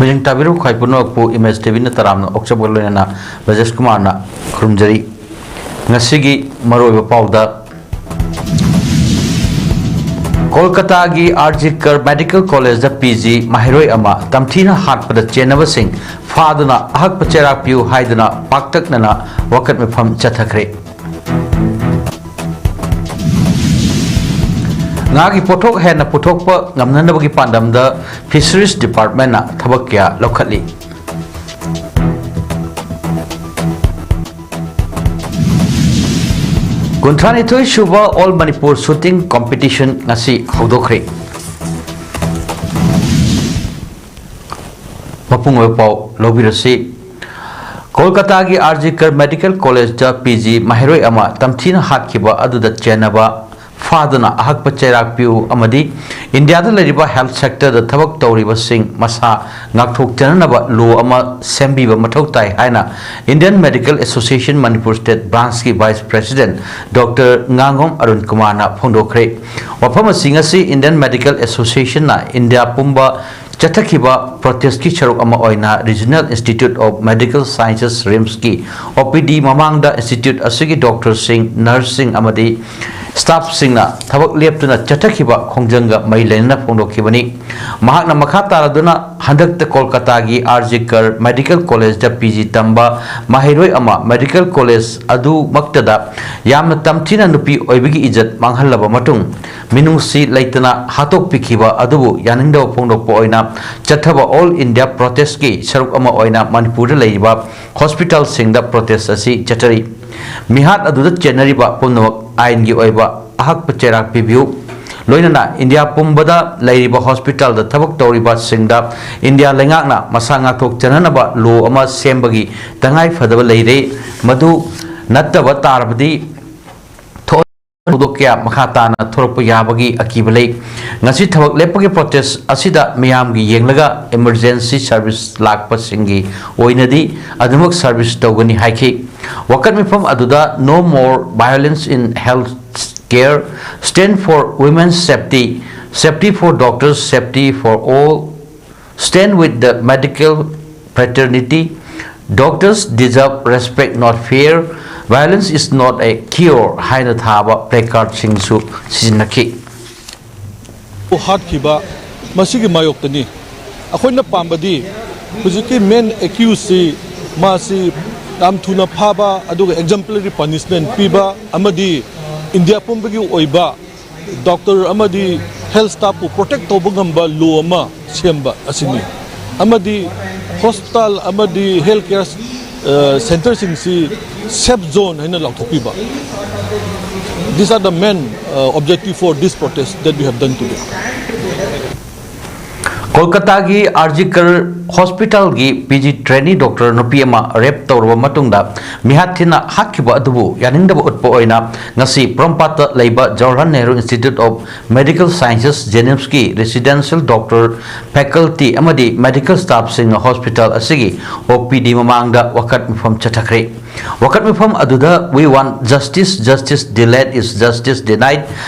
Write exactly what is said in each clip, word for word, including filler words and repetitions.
ꯃꯤꯡ ꯇꯥꯕꯤꯔꯤꯕ ꯈ꯭ꯋꯥꯏ ꯄꯨꯝꯅꯃꯛꯄꯨ ꯏꯃꯦꯖ ꯇꯤꯚꯤꯅ ꯇꯔꯥꯝꯅ ꯑꯣꯛꯆꯕꯒ ꯂꯣꯏꯅꯅ ꯕ꯭ꯔꯖꯦꯁ ꯀꯨꯃꯥꯔꯅ ꯈꯨꯔꯨꯝꯖꯔꯤ꯫ ꯉꯁꯤꯒꯤ ꯃꯔꯨꯑꯣꯏꯕ ꯄꯥꯎꯗ, ꯀꯣꯜꯀꯇꯥꯒꯤ ꯑꯥꯔ ꯖꯤ ꯀꯔ ꯃꯦꯗꯤꯀꯦꯜ ꯀꯣꯂꯦꯖꯗ ꯄꯤ ꯖꯤ ꯃꯍꯩꯔꯣꯏ ꯑꯃ ꯇꯝꯊꯤꯅ ꯍꯥꯠꯄꯗ ꯆꯦꯟꯅꯕꯁꯤꯡ ꯐꯥꯗꯨꯅ ꯑꯍꯛꯄ ꯆꯩꯔꯥꯛ ꯄꯤꯌꯨ ꯍꯥꯏꯗꯨꯅ ꯄꯥꯛꯇꯛꯅꯅ ꯋꯥꯀꯠ ꯃꯤꯐꯝ ꯆꯠꯊꯈ꯭ꯔꯦ꯫ ꯉꯥꯒꯤ ꯄꯣꯠꯊꯣꯛ ꯍꯦꯟꯅ ꯄꯨꯊꯣꯛꯄ ꯉꯝꯅꯅꯕꯒꯤ ꯄꯥꯟꯗꯝꯗ ꯐꯤꯁꯔꯤꯁ ꯗꯤꯄꯥꯔꯠꯃꯦꯟꯅ ꯊꯕꯛ ꯀꯌꯥ ꯂꯧꯈꯠꯂꯤ꯫ ꯀꯨꯟꯊ꯭ꯔꯥꯅꯤꯊꯣꯏ ꯁꯨꯕ ꯑꯣꯜ ꯃꯅꯤꯄꯨꯔ ꯁꯨꯇꯤꯡ ꯀꯣꯝꯄꯤꯇꯤꯁꯟ ꯉꯁꯤ ꯍꯧꯗꯣꯛꯈ꯭ꯔꯦ꯫ ꯃꯄꯨꯡ ꯑꯣꯏꯕ ꯄꯥꯎ ꯂꯧꯕꯤꯔꯁꯤ꯫ ꯀꯣꯜꯀꯇꯥꯒꯤ ꯑꯥꯔ ꯖꯤ ꯀꯔ ꯃꯦꯗꯤꯀꯦꯜ ꯀꯣꯂꯦꯖꯇ ꯄꯤ ꯖꯤ ꯃꯍꯩꯔꯣꯏ ꯑꯃ ꯇꯝꯊꯤꯅ ꯍꯥꯠꯈꯤꯕ ꯑꯗꯨꯗ ꯆꯦꯟꯅꯕ ꯐꯥꯗꯨꯅ ꯑꯍꯛꯄ ꯆꯩꯔꯥꯛ ꯄꯤꯌꯨ ꯑꯃꯗꯤ ꯏꯟꯗꯤꯌꯥꯗ ꯂꯩꯔꯤꯕ ꯍꯦꯜꯊ ꯁꯦꯛꯇꯔꯗ ꯊꯕꯛ ꯇꯧꯔꯤꯕꯁꯤꯡ ꯃꯁꯥ ꯉꯥꯛꯊꯣꯛꯆꯅꯅꯕ ꯂꯣ ꯑꯃ ꯁꯦꯝꯕꯤꯕ ꯃꯊꯧ ꯇꯥꯏ ꯍꯥꯏꯅ Indian medical association Manipur state ꯕ꯭ꯔꯥꯟꯁꯀꯤ ꯚꯥꯏꯁ ꯄ꯭ꯔꯦꯁꯤꯗꯦꯟꯠ ꯗꯣꯛꯇꯔ ꯉꯥꯉꯣꯝ ꯑꯔꯨꯟ ꯀꯨꯃꯥꯔꯅ ꯐꯣꯡꯗꯣꯛꯈ꯭ꯔꯦ꯫ ꯋꯥꯐꯝ ꯑꯁꯤ ꯉꯁꯤ ꯏꯟꯗꯤꯌꯟ ꯃꯦꯗꯤꯀꯦꯜ ꯑꯦꯁꯣꯁꯤꯌꯦꯁꯟꯅ ꯏꯟꯗꯤꯌꯥ ꯄꯨꯝꯕ ꯆꯠꯊꯈꯤꯕ ꯄ꯭ꯔꯣꯇꯦꯁꯀꯤ ꯁꯔꯨꯛ ꯑꯃ ꯑꯣꯏꯅ regional institute of medical sciences, ꯔꯤꯝꯁꯀꯤ ꯑꯣ ꯄꯤ ꯗꯤ ꯃꯃꯥꯡꯗ ꯏꯟꯁꯇꯤꯇ꯭ꯌꯨꯠ ꯑꯁꯤꯒꯤ ꯗꯣꯛꯇꯔꯁꯤꯡ, ꯅꯔꯁꯁꯤꯡ ꯑꯃꯗꯤ ꯁ꯭ꯇꯥꯐꯁꯤꯡꯅ ꯊꯕꯛ ꯂꯦꯞꯇꯨꯅ ꯆꯠꯊꯈꯤꯕ ꯈꯣꯡꯖꯪꯒ ꯃꯔꯤ ꯂꯩꯅꯅ ꯐꯣꯡꯗꯣꯛꯈꯤꯕꯅꯤ꯫ ꯃꯍꯥꯛꯅ ꯃꯈꯥ ꯇꯥꯔꯗꯨꯅ ꯍꯟꯗꯛꯇ ꯀꯣꯜꯀꯇꯥꯒꯤ ꯑꯥꯔ ꯖꯤ ꯀꯔ ꯃꯦꯗꯤꯀꯦꯜ ꯀꯣꯂꯦꯖꯇ ꯄꯤ ꯖꯤ ꯇꯝꯕ ꯃꯍꯩꯔꯣꯏ ꯑꯃ ꯃꯦꯗꯤꯀꯦꯜ ꯀꯣꯂꯦꯖ ꯑꯗꯨꯃꯛꯇꯗ ꯌꯥꯝꯅ ꯇꯝꯊꯤꯅ ꯅꯨꯄꯤ ꯑꯣꯏꯕꯒꯤ ꯏꯖꯠ ꯃꯥꯡꯍꯜꯂꯕ ꯃꯇꯨꯡ ꯃꯤꯅꯨꯡꯁꯤ ꯂꯩꯇꯅ ꯍꯥꯠꯇꯣꯛꯄꯤꯈꯤꯕ ꯑꯗꯨꯕꯨ ꯌꯥꯅꯤꯡꯗꯕ ꯐꯣꯡꯗꯣꯛꯄ ꯑꯣꯏꯅ ꯆꯠꯊꯕ ꯑꯣꯜ ꯏꯟꯗꯤꯌꯥ ꯄ꯭ꯔꯣꯇꯦꯁꯀꯤ ꯁꯔꯨꯛ ꯑꯃ ꯑꯣꯏꯅ ꯃꯅꯤꯄꯨꯔꯗ ꯂꯩꯔꯤꯕ ꯍꯣꯁꯄꯤꯇꯥꯜꯁꯤꯡꯗ ꯄ꯭ꯔꯣꯇꯦꯁ ꯑꯁꯤ ꯆꯠꯊꯔꯤ꯫ ꯃꯤꯍꯥꯠ ꯑꯗꯨꯗ ꯆꯦꯟꯅꯔꯤꯕ ꯄꯨꯝꯅꯃꯛ ꯑꯥꯏꯟꯒꯤ ꯑꯣꯏꯕ ꯑꯍꯛꯄ ꯆꯩꯔꯥꯛ ꯄꯤꯕꯤꯌꯨ꯫ ꯂꯣꯏꯅꯅ ꯏꯟꯗꯤꯌꯥ ꯄꯨꯝꯕꯗ ꯂꯩꯔꯤꯕ ꯍꯣꯁꯄꯤꯇꯥꯜꯗ ꯊꯕꯛ ꯇꯧꯔꯤꯕꯁꯤꯡꯗ ꯏꯟꯗꯤꯌꯥ ꯂꯩꯉꯥꯛꯅ ꯃꯁꯥ ꯉꯥꯛꯊꯣꯛꯆꯅꯅꯕ ꯂꯣ ꯑꯃ ꯁꯦꯝꯕꯒꯤ ꯇꯉꯥꯏ ꯐꯗꯕ ꯂꯩꯔꯦ꯫ ꯃꯗꯨ ꯅꯠꯇꯕ ꯇꯥꯔꯕꯗꯤ ꯊꯧꯗꯣꯛ ꯀꯌꯥ ꯃꯈꯥ ꯇꯥꯅ ꯊꯣꯔꯛꯄ ꯌꯥꯕꯒꯤ ꯑꯀꯤꯕ ꯂꯩ꯫ ꯉꯁꯤ ꯊꯕꯛ ꯂꯦꯞꯄꯒꯤ ꯄ꯭ꯔꯣꯇꯦꯁ ꯑꯁꯤꯗ ꯃꯤꯌꯥꯝꯒꯤ ꯌꯦꯡꯂꯒ ꯏꯃꯔꯖꯦꯟꯁꯤ ꯁꯔꯚꯤꯁ ꯂꯥꯛꯄꯁꯤꯡꯒꯤ ꯑꯣꯏꯅꯗꯤ ꯑꯗꯨꯃꯛ ꯁꯔꯚꯤꯁ ꯇꯧꯒꯅꯤ ꯍꯥꯏꯈꯤ꯫ ꯋꯥꯀꯠ ꯃꯤꯐꯝ ꯑꯗꯨꯗ "No more violence in health care, stand for women's safety, safety for doctors, safety for all" Stand with the medical fraternity. Doctors deserve respect, not fear. Violence is not a cure ꯍꯥꯏꯅ ꯊꯥꯕ placardꯁꯤꯡꯁꯨ ꯁꯤꯖꯤꯟꯅꯈꯤ꯫ ꯍꯥꯠꯈꯤꯕ ꯃꯁꯤꯒꯤ ꯃꯥꯌꯣꯛꯇꯅꯤ꯫ ꯑꯩꯈꯣꯏꯅ ꯄꯥꯝꯕꯗꯤ ꯍꯧꯖꯤꯛꯀꯤ main accusedꯁꯤ ꯃꯥꯁꯤ ꯌꯥꯝ ꯊꯨꯅ ꯐꯥꯕ ꯑꯗꯨꯒ exemplary punishment ꯄꯤꯕ ꯑꯃꯗꯤ ꯏꯟꯗꯤꯌꯥ ꯄꯨꯝꯕꯒꯤ ꯑꯣꯏꯕ doctor ꯑꯃꯗꯤ health staffꯄꯨ protect ꯇꯧꯕ ꯉꯝꯕ law ꯑꯃ ꯁꯦꯝꯕ ꯑꯁꯤꯅꯤ꯫ ꯑꯃꯗꯤ hospital ꯑꯃꯗꯤ health care centreꯁꯤꯡꯁꯤ safe zone ꯍꯥꯏꯅ ꯂꯥꯎꯊꯣꯛꯄꯤꯕ꯫ These are the main objective for this protest that we have done today. ꯀꯣꯜꯀꯇꯥꯒꯤ ꯑꯥꯔꯖꯤꯀꯔ ꯍꯣꯁꯄꯤꯇꯥꯜꯒꯤ ꯄꯤ ꯖꯤ ꯇ꯭ꯔꯦꯅꯤ ꯗꯣꯛꯇꯔ ꯅꯨꯄꯤ ꯑꯃ ꯔꯦꯞ ꯇꯧꯔꯕ ꯃꯇꯨꯡꯗ ꯃꯤꯍꯥꯠ ꯊꯤꯅ ꯍꯥꯠꯈꯤꯕ ꯑꯗꯨꯕꯨ ꯌꯥꯅꯤꯡꯗꯕ ꯎꯠꯄ ꯑꯣꯏꯅ ꯉꯁꯤ ꯄꯣꯔꯣꯝꯄꯥꯠꯇ ꯂꯩꯕ Jawaharlal Nehru institute of medical sciences, ꯖꯦꯅꯤꯝꯁꯀꯤ residential doctor faculty ꯑꯃꯗꯤ medical staffꯁꯤꯡꯅ ꯍꯣꯁꯄꯤꯇꯥꯜ ꯑꯁꯤꯒꯤ ꯑꯣ ꯄꯤ ꯗꯤ ꯃꯃꯥꯡꯗ ꯋꯥꯀꯠ ꯃꯤꯐꯝ ꯆꯠꯊꯈ꯭ꯔꯦ꯫ ꯋꯥꯀꯠ ꯃꯤꯐꯝ ꯑꯗꯨꯗ "We want justice, justice delayed is justice denied,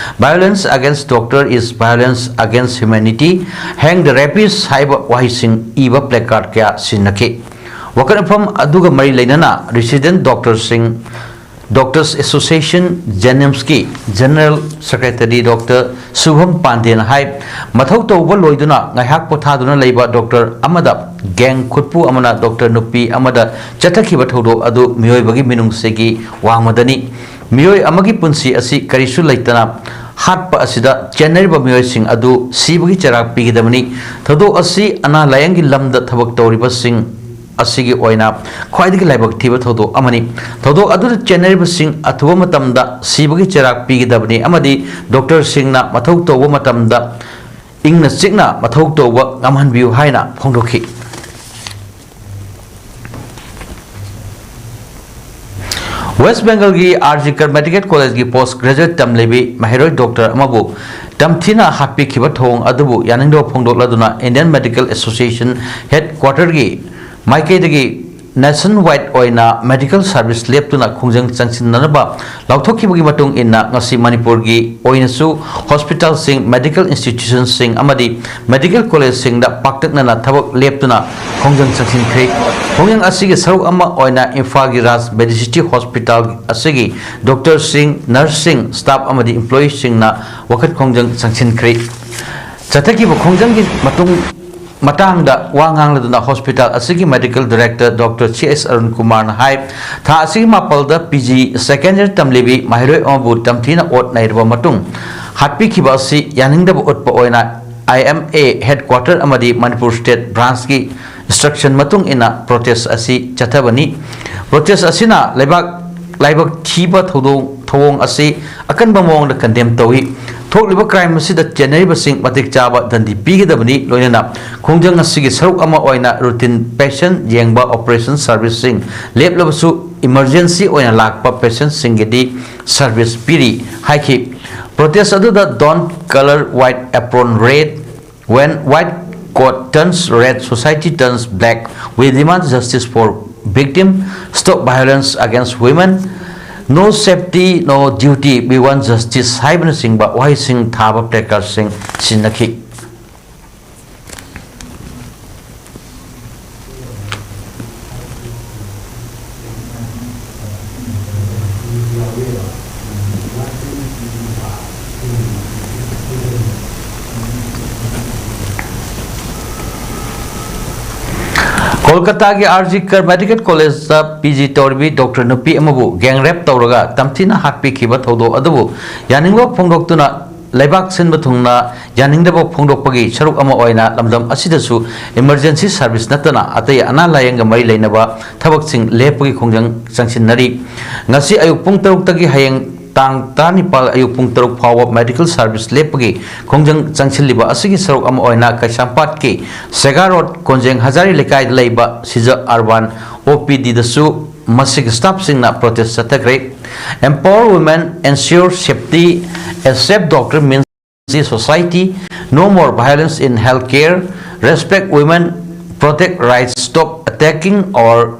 violence against doctor is violence against humanity, hang the rapist" ꯍꯥꯏꯕ ꯋꯥꯍꯩꯁꯤꯡ ꯏꯕ placard ꯀꯌꯥ ꯁꯤꯖꯤꯟꯅꯈꯤ꯫ ꯋꯥꯀꯠ ꯃꯤꯐꯝ ꯑꯗꯨꯒ ꯃꯔꯤ ꯂꯩꯅꯅ resident doctorꯁꯤꯡ, Doctors Association, ꯖꯦꯅꯤꯝꯁꯀꯤ General Secretary Doctor ꯁꯨꯚꯝ ꯄꯥꯟꯗꯦꯅ ꯍꯥꯏ, ꯃꯊꯧ ꯇꯧꯕ ꯂꯣꯏꯗꯨꯅ ꯉꯥꯏꯍꯥꯛ ꯄꯣꯊꯥꯗꯨꯅ ꯂꯩꯕ ꯗꯣꯛꯇꯔ ꯑꯃꯗ ꯒꯦꯡ ꯈꯨꯠꯄꯨ ꯑꯃꯅ ꯗꯣꯛꯇꯔ ꯅꯨꯄꯤ ꯑꯃꯗ ꯆꯠꯊꯈꯤꯕ ꯊꯧꯗꯣꯛ ꯑꯗꯨ ꯃꯤꯑꯣꯏꯕꯒꯤ ꯃꯤꯅꯨꯡꯁꯤꯒꯤ ꯋꯥꯡꯃꯗꯅꯤ꯫ ꯃꯤꯑꯣꯏ ꯑꯃꯒꯤ ꯄꯨꯟꯁꯤ ꯑꯁꯤ ꯀꯔꯤꯁꯨ ꯂꯩꯇꯅ ꯍꯥꯠꯄ ꯑꯁꯤꯗ ꯆꯦꯟꯅꯔꯤꯕ ꯃꯤꯑꯣꯏꯁꯤꯡ ꯑꯗꯨ ꯁꯤꯕꯒꯤ ꯆꯩꯔꯥꯛ ꯄꯤꯒꯗꯕꯅꯤ꯫ ꯊꯧꯗꯣꯛ ꯑꯁꯤ ꯑꯅꯥ ꯂꯥꯌꯦꯡꯒꯤ ꯂꯝꯗ ꯊꯕꯛ ꯇꯧꯔꯤꯕꯁꯤꯡ ꯑꯁꯤꯒꯤ ꯑꯣꯏꯅ ꯈ꯭ꯋꯥꯏꯗꯒꯤ ꯂꯥꯏꯕꯛ ꯊꯤꯕ ꯊꯧꯗꯣꯛ ꯑꯃꯅꯤ꯫ ꯊꯧꯗꯣꯛ ꯑꯗꯨꯗ ꯆꯦꯟꯅꯔꯤꯕꯁꯤꯡ ꯑꯊꯨꯕ ꯃꯇꯝꯗ ꯁꯤꯕꯒꯤ ꯆꯩꯔꯥꯛ ꯄꯤꯒꯗꯕꯅꯤ ꯑꯃꯗꯤ ꯗꯣꯛꯇꯔꯁꯤꯡꯅ ꯃꯊꯧ ꯇꯧꯕ ꯃꯇꯝꯗ ꯏꯪꯅ ꯆꯤꯛꯅ ꯃꯊꯧ ꯇꯧꯕ ꯉꯝꯍꯟꯕꯤꯌꯨ ꯍꯥꯏꯅ ꯐꯣꯡꯗꯣꯛꯈꯤ꯫ ꯋꯦꯁ꯭ꯠ ꯕꯦꯡꯒꯜꯒꯤ ꯑꯥꯔ ꯖꯤ ꯀꯔ ꯃꯦꯗꯤꯀꯦꯜ ꯀꯣꯂꯦꯖꯀꯤ post graduate ꯇꯝꯂꯤꯕꯤ ꯃꯍꯩꯔꯣꯏ ꯗꯣꯛꯇꯔ ꯑꯃꯕꯨ ꯇꯝꯊꯤꯅ ꯍꯥꯠꯄꯤꯈꯤꯕ ꯊꯧꯑꯣꯡ ꯑꯗꯨꯕꯨ ꯌꯥꯅꯤꯡꯗꯕ ꯐꯣꯡꯗꯣꯛꯂꯗꯨꯅ Indian Medical Association headquarterꯒꯤ ꯃꯥꯏꯀꯩꯗꯒꯤ ꯅꯦꯁꯟ ꯋꯥꯏꯗ ꯑꯣꯏꯅ ꯃꯦꯗꯤꯀꯦꯜ ꯁꯔꯚꯤꯁ ꯂꯦꯞꯇꯨꯅ ꯈꯣꯡꯖꯪ ꯆꯪꯁꯤꯟꯅꯅꯕ ꯂꯥꯎꯊꯣꯛꯈꯤꯕꯒꯤ ꯃꯇꯨꯡ ꯏꯟꯅ, ꯉꯁꯤ ꯃꯅꯤꯄꯨꯔꯒꯤ ꯑꯣꯏꯅꯁꯨ ꯍꯣꯁꯄꯤꯇꯥꯜꯁꯤꯡ, ꯃꯦꯗꯤꯀꯦꯜ ꯏꯟꯁꯇꯤꯇ꯭ꯌꯨꯁꯟꯁꯤꯡ ꯑꯃꯗꯤ ꯃꯦꯗꯤꯀꯦꯜ ꯀꯣꯂꯦꯖꯁꯤꯡꯗ ꯄꯥꯛꯇꯛꯅꯅ ꯊꯕꯛ ꯂꯦꯞꯇꯨꯅ ꯈꯣꯡꯖꯪ ꯆꯪꯁꯤꯟꯈ꯭ꯔꯦ꯫ ꯈꯣꯡꯖꯪ ꯑꯁꯤꯒꯤ ꯁꯔꯨꯛ ꯑꯃ ꯑꯣꯏꯅ ꯏꯝꯐꯥꯜꯒꯤ ꯔꯥꯖ ꯃꯦꯗꯤꯁꯤꯇꯤ ꯍꯣꯁꯄꯤꯇꯥꯜ ꯑꯁꯤꯒꯤ ꯗꯣꯛꯇꯔꯁꯤꯡ, ꯅꯔꯁꯁꯤꯡ, ꯁ꯭ꯇꯥꯐ ꯑꯃꯗꯤ ꯏꯝꯄ꯭ꯂꯣꯌꯤꯁꯤꯡꯅ ꯋꯥꯀꯠ ꯈꯣꯡꯖꯪ ꯆꯪꯁꯤꯟꯈ꯭ꯔꯦ꯫ ꯆꯠꯊꯈꯤꯕ ꯈꯣꯡꯖꯪꯒꯤ ꯃꯇꯨꯡ ꯃꯇꯥꯡꯗ ꯋꯥ ꯉꯥꯡꯂꯗꯨꯅ ꯍꯣꯁꯄꯤꯇꯥꯜ ꯑꯁꯤꯒꯤ medical director doctor C S Arun ꯀꯨꯃꯥꯔꯅ ꯍꯥꯏ, ꯊꯥ ꯑꯁꯤꯒꯤ ꯃꯥꯄꯜꯗ ꯄꯤ ꯖꯤ ꯁꯦꯀꯦꯟ ꯏꯌꯔ ꯇꯝꯂꯤꯕꯤ ꯃꯍꯩꯔꯣꯏ ꯑꯃꯕꯨ ꯇꯝꯊꯤꯅ ꯑꯣꯠ ꯅꯩꯔꯕ ꯃꯇꯨꯡ ꯍꯥꯠꯄꯤꯈꯤꯕ ꯑꯁꯤ ꯌꯥꯅꯤꯡꯗꯕ ꯎꯠꯄ ꯑꯣꯏꯅ ꯑꯥꯏ ꯑꯦꯝ ꯑꯦ ꯍꯦꯗꯀ꯭ꯋꯥꯇꯔ ꯑꯃꯗꯤ ꯃꯅꯤꯄꯨꯔ ꯁ꯭ꯇꯦꯠ ꯕ꯭ꯔꯥꯟꯁꯀꯤ ꯏꯟꯁꯇ꯭ꯔꯛꯁꯟ ꯃꯇꯨꯡ ꯏꯟꯅ ꯄ꯭ꯔꯣꯇꯦꯁ ꯑꯁꯤ ꯆꯠꯊꯕꯅꯤ꯫ ꯄ꯭ꯔꯣꯇꯦꯁ ꯑꯁꯤꯅ ꯂꯩꯕꯥꯛ ꯂꯥꯏꯕꯛ ꯊꯤꯕ ꯊꯧꯗꯣꯡ ꯊꯧꯑꯣꯡ ꯑꯁꯤ ꯑꯀꯟꯕ ꯃꯑꯣꯡꯗ ꯀꯟꯗꯦꯝ ꯇꯧꯏ꯫ ꯊꯣꯛꯂꯤꯕ ꯀ꯭ꯔꯥꯏꯝ ꯑꯁꯤꯗ ꯆꯦꯟꯅꯔꯤꯕꯁꯤꯡ ꯃꯇꯤꯛ ꯆꯥꯕ ꯗꯟꯗꯤ ꯄꯤꯒꯗꯕꯅꯤ꯫ ꯂꯣꯏꯅꯅ ꯈꯣꯡꯖꯪ ꯑꯁꯤꯒꯤ ꯁꯔꯨꯛ ꯑꯃ ꯑꯣꯏꯅ ꯔꯨꯇꯤꯟ ꯄꯦꯁꯦꯟ ꯌꯦꯡꯕ ꯑꯣꯄꯔꯦꯁꯟ ꯁꯔꯚꯤꯁꯁꯤꯡ ꯂꯦꯞꯂꯕꯁꯨ, ꯏꯃꯔꯖꯦꯟꯁꯤ ꯑꯣꯏꯅ ꯂꯥꯛꯄ ꯄꯦꯁꯦꯟꯁꯤꯡꯒꯤꯗꯤ ꯁꯔꯚꯤꯁ ꯄꯤꯔꯤ ꯍꯥꯏꯈꯤ꯫ ꯄ꯭ꯔꯣꯇꯦꯁ ꯑꯗꯨꯗ Don't Color White Apron Red, When White Coat Turns Red, Society Turns Black, We Demand Justice for Victim, Stop Violence Against Women, No Safety, No Duty, We Want Justice ꯍꯥꯏꯕꯅꯆꯤꯡꯕ ꯋꯥꯍꯩꯁꯤꯡ ꯊꯥꯕ ꯄ꯭ꯂꯦꯀꯥꯔꯗꯁꯤꯡ ꯁꯤꯖꯤꯟꯅꯈꯤ꯫ ꯀꯣꯜꯀꯇꯥꯒꯤ R G ꯀꯔ medical ꯀꯣꯂꯦꯖꯇ P G ꯇꯧꯔꯤꯕꯤ doctor ꯅꯨꯄꯤ ꯑꯃꯕꯨ gang ꯔꯦꯞ ꯇꯧꯔꯒ ꯇꯝꯊꯤꯅ ꯍꯥꯠꯄꯤꯈꯤꯕ ꯊꯧꯗꯣꯛ ꯑꯗꯨꯕꯨ ꯌꯥꯅꯤꯡꯕ ꯐꯣꯡꯗꯣꯛꯇꯨꯅ ꯂꯩꯕꯥꯛ ꯁꯤꯟꯕ ꯊꯨꯡꯅ ꯌꯥꯅꯤꯡꯗꯕ ꯐꯣꯡꯗꯣꯛꯄꯒꯤ ꯁꯔꯨꯛ ꯑꯃ ꯑꯣꯏꯅ ꯂꯝꯗꯝ ꯑꯁꯤꯗꯁꯨ ꯏꯃꯔꯖꯦꯟꯁꯤ ꯁꯔꯚꯤꯁ ꯅꯠꯇꯅ ꯑꯇꯩ ꯑꯅꯥ ꯂꯥꯌꯦꯡꯒ ꯃꯔꯤ ꯂꯩꯅꯕ ꯊꯕꯛꯁꯤꯡ ꯂꯦꯞꯄꯒꯤ ꯈꯣꯡꯖꯪ ꯆꯪꯁꯤꯟꯅꯔꯤ꯫ ꯉꯁꯤ ꯑꯌꯨꯛ ꯄꯨꯡ ꯇꯔꯨꯛꯇꯒꯤ ꯍꯌꯦꯡ ꯇꯥꯡ ꯇꯔꯥꯅꯤꯄꯥꯜ ꯑꯌꯨꯛ ꯄꯨꯡ ꯇꯔꯨꯛ ꯐꯥꯎꯕ ꯃꯦꯗꯤꯀꯦꯜ ꯁꯔꯚꯤꯁ ꯂꯦꯞꯄꯒꯤ ꯈꯣꯡꯖꯪ ꯆꯪꯁꯤꯜꯂꯤꯕ ꯑꯁꯤꯒꯤ ꯁꯔꯨꯛ ꯑꯃ ꯑꯣꯏꯅ ꯀꯩꯁꯥꯝꯄꯥꯠꯀꯤ ꯁꯦꯒꯥ ꯔꯣꯗ ꯀꯣꯟꯖꯦꯡ ꯍꯖꯥꯔꯤ ꯂꯩꯀꯥꯏꯗ ꯂꯩꯕ ꯁꯤꯖ ꯑꯔꯕꯥꯟ ꯑꯣ ꯄꯤ ꯗꯤꯗꯁꯨ ꯃꯁꯤꯒꯤ ꯁ꯭ꯇꯥꯐꯁꯤꯡꯅ protest ꯆꯠꯊꯈ꯭ꯔꯦ꯫ Empower women, ensure safety, a safe doctor means society, no more violence in healthcare, respect women, protect rights, stop attacking or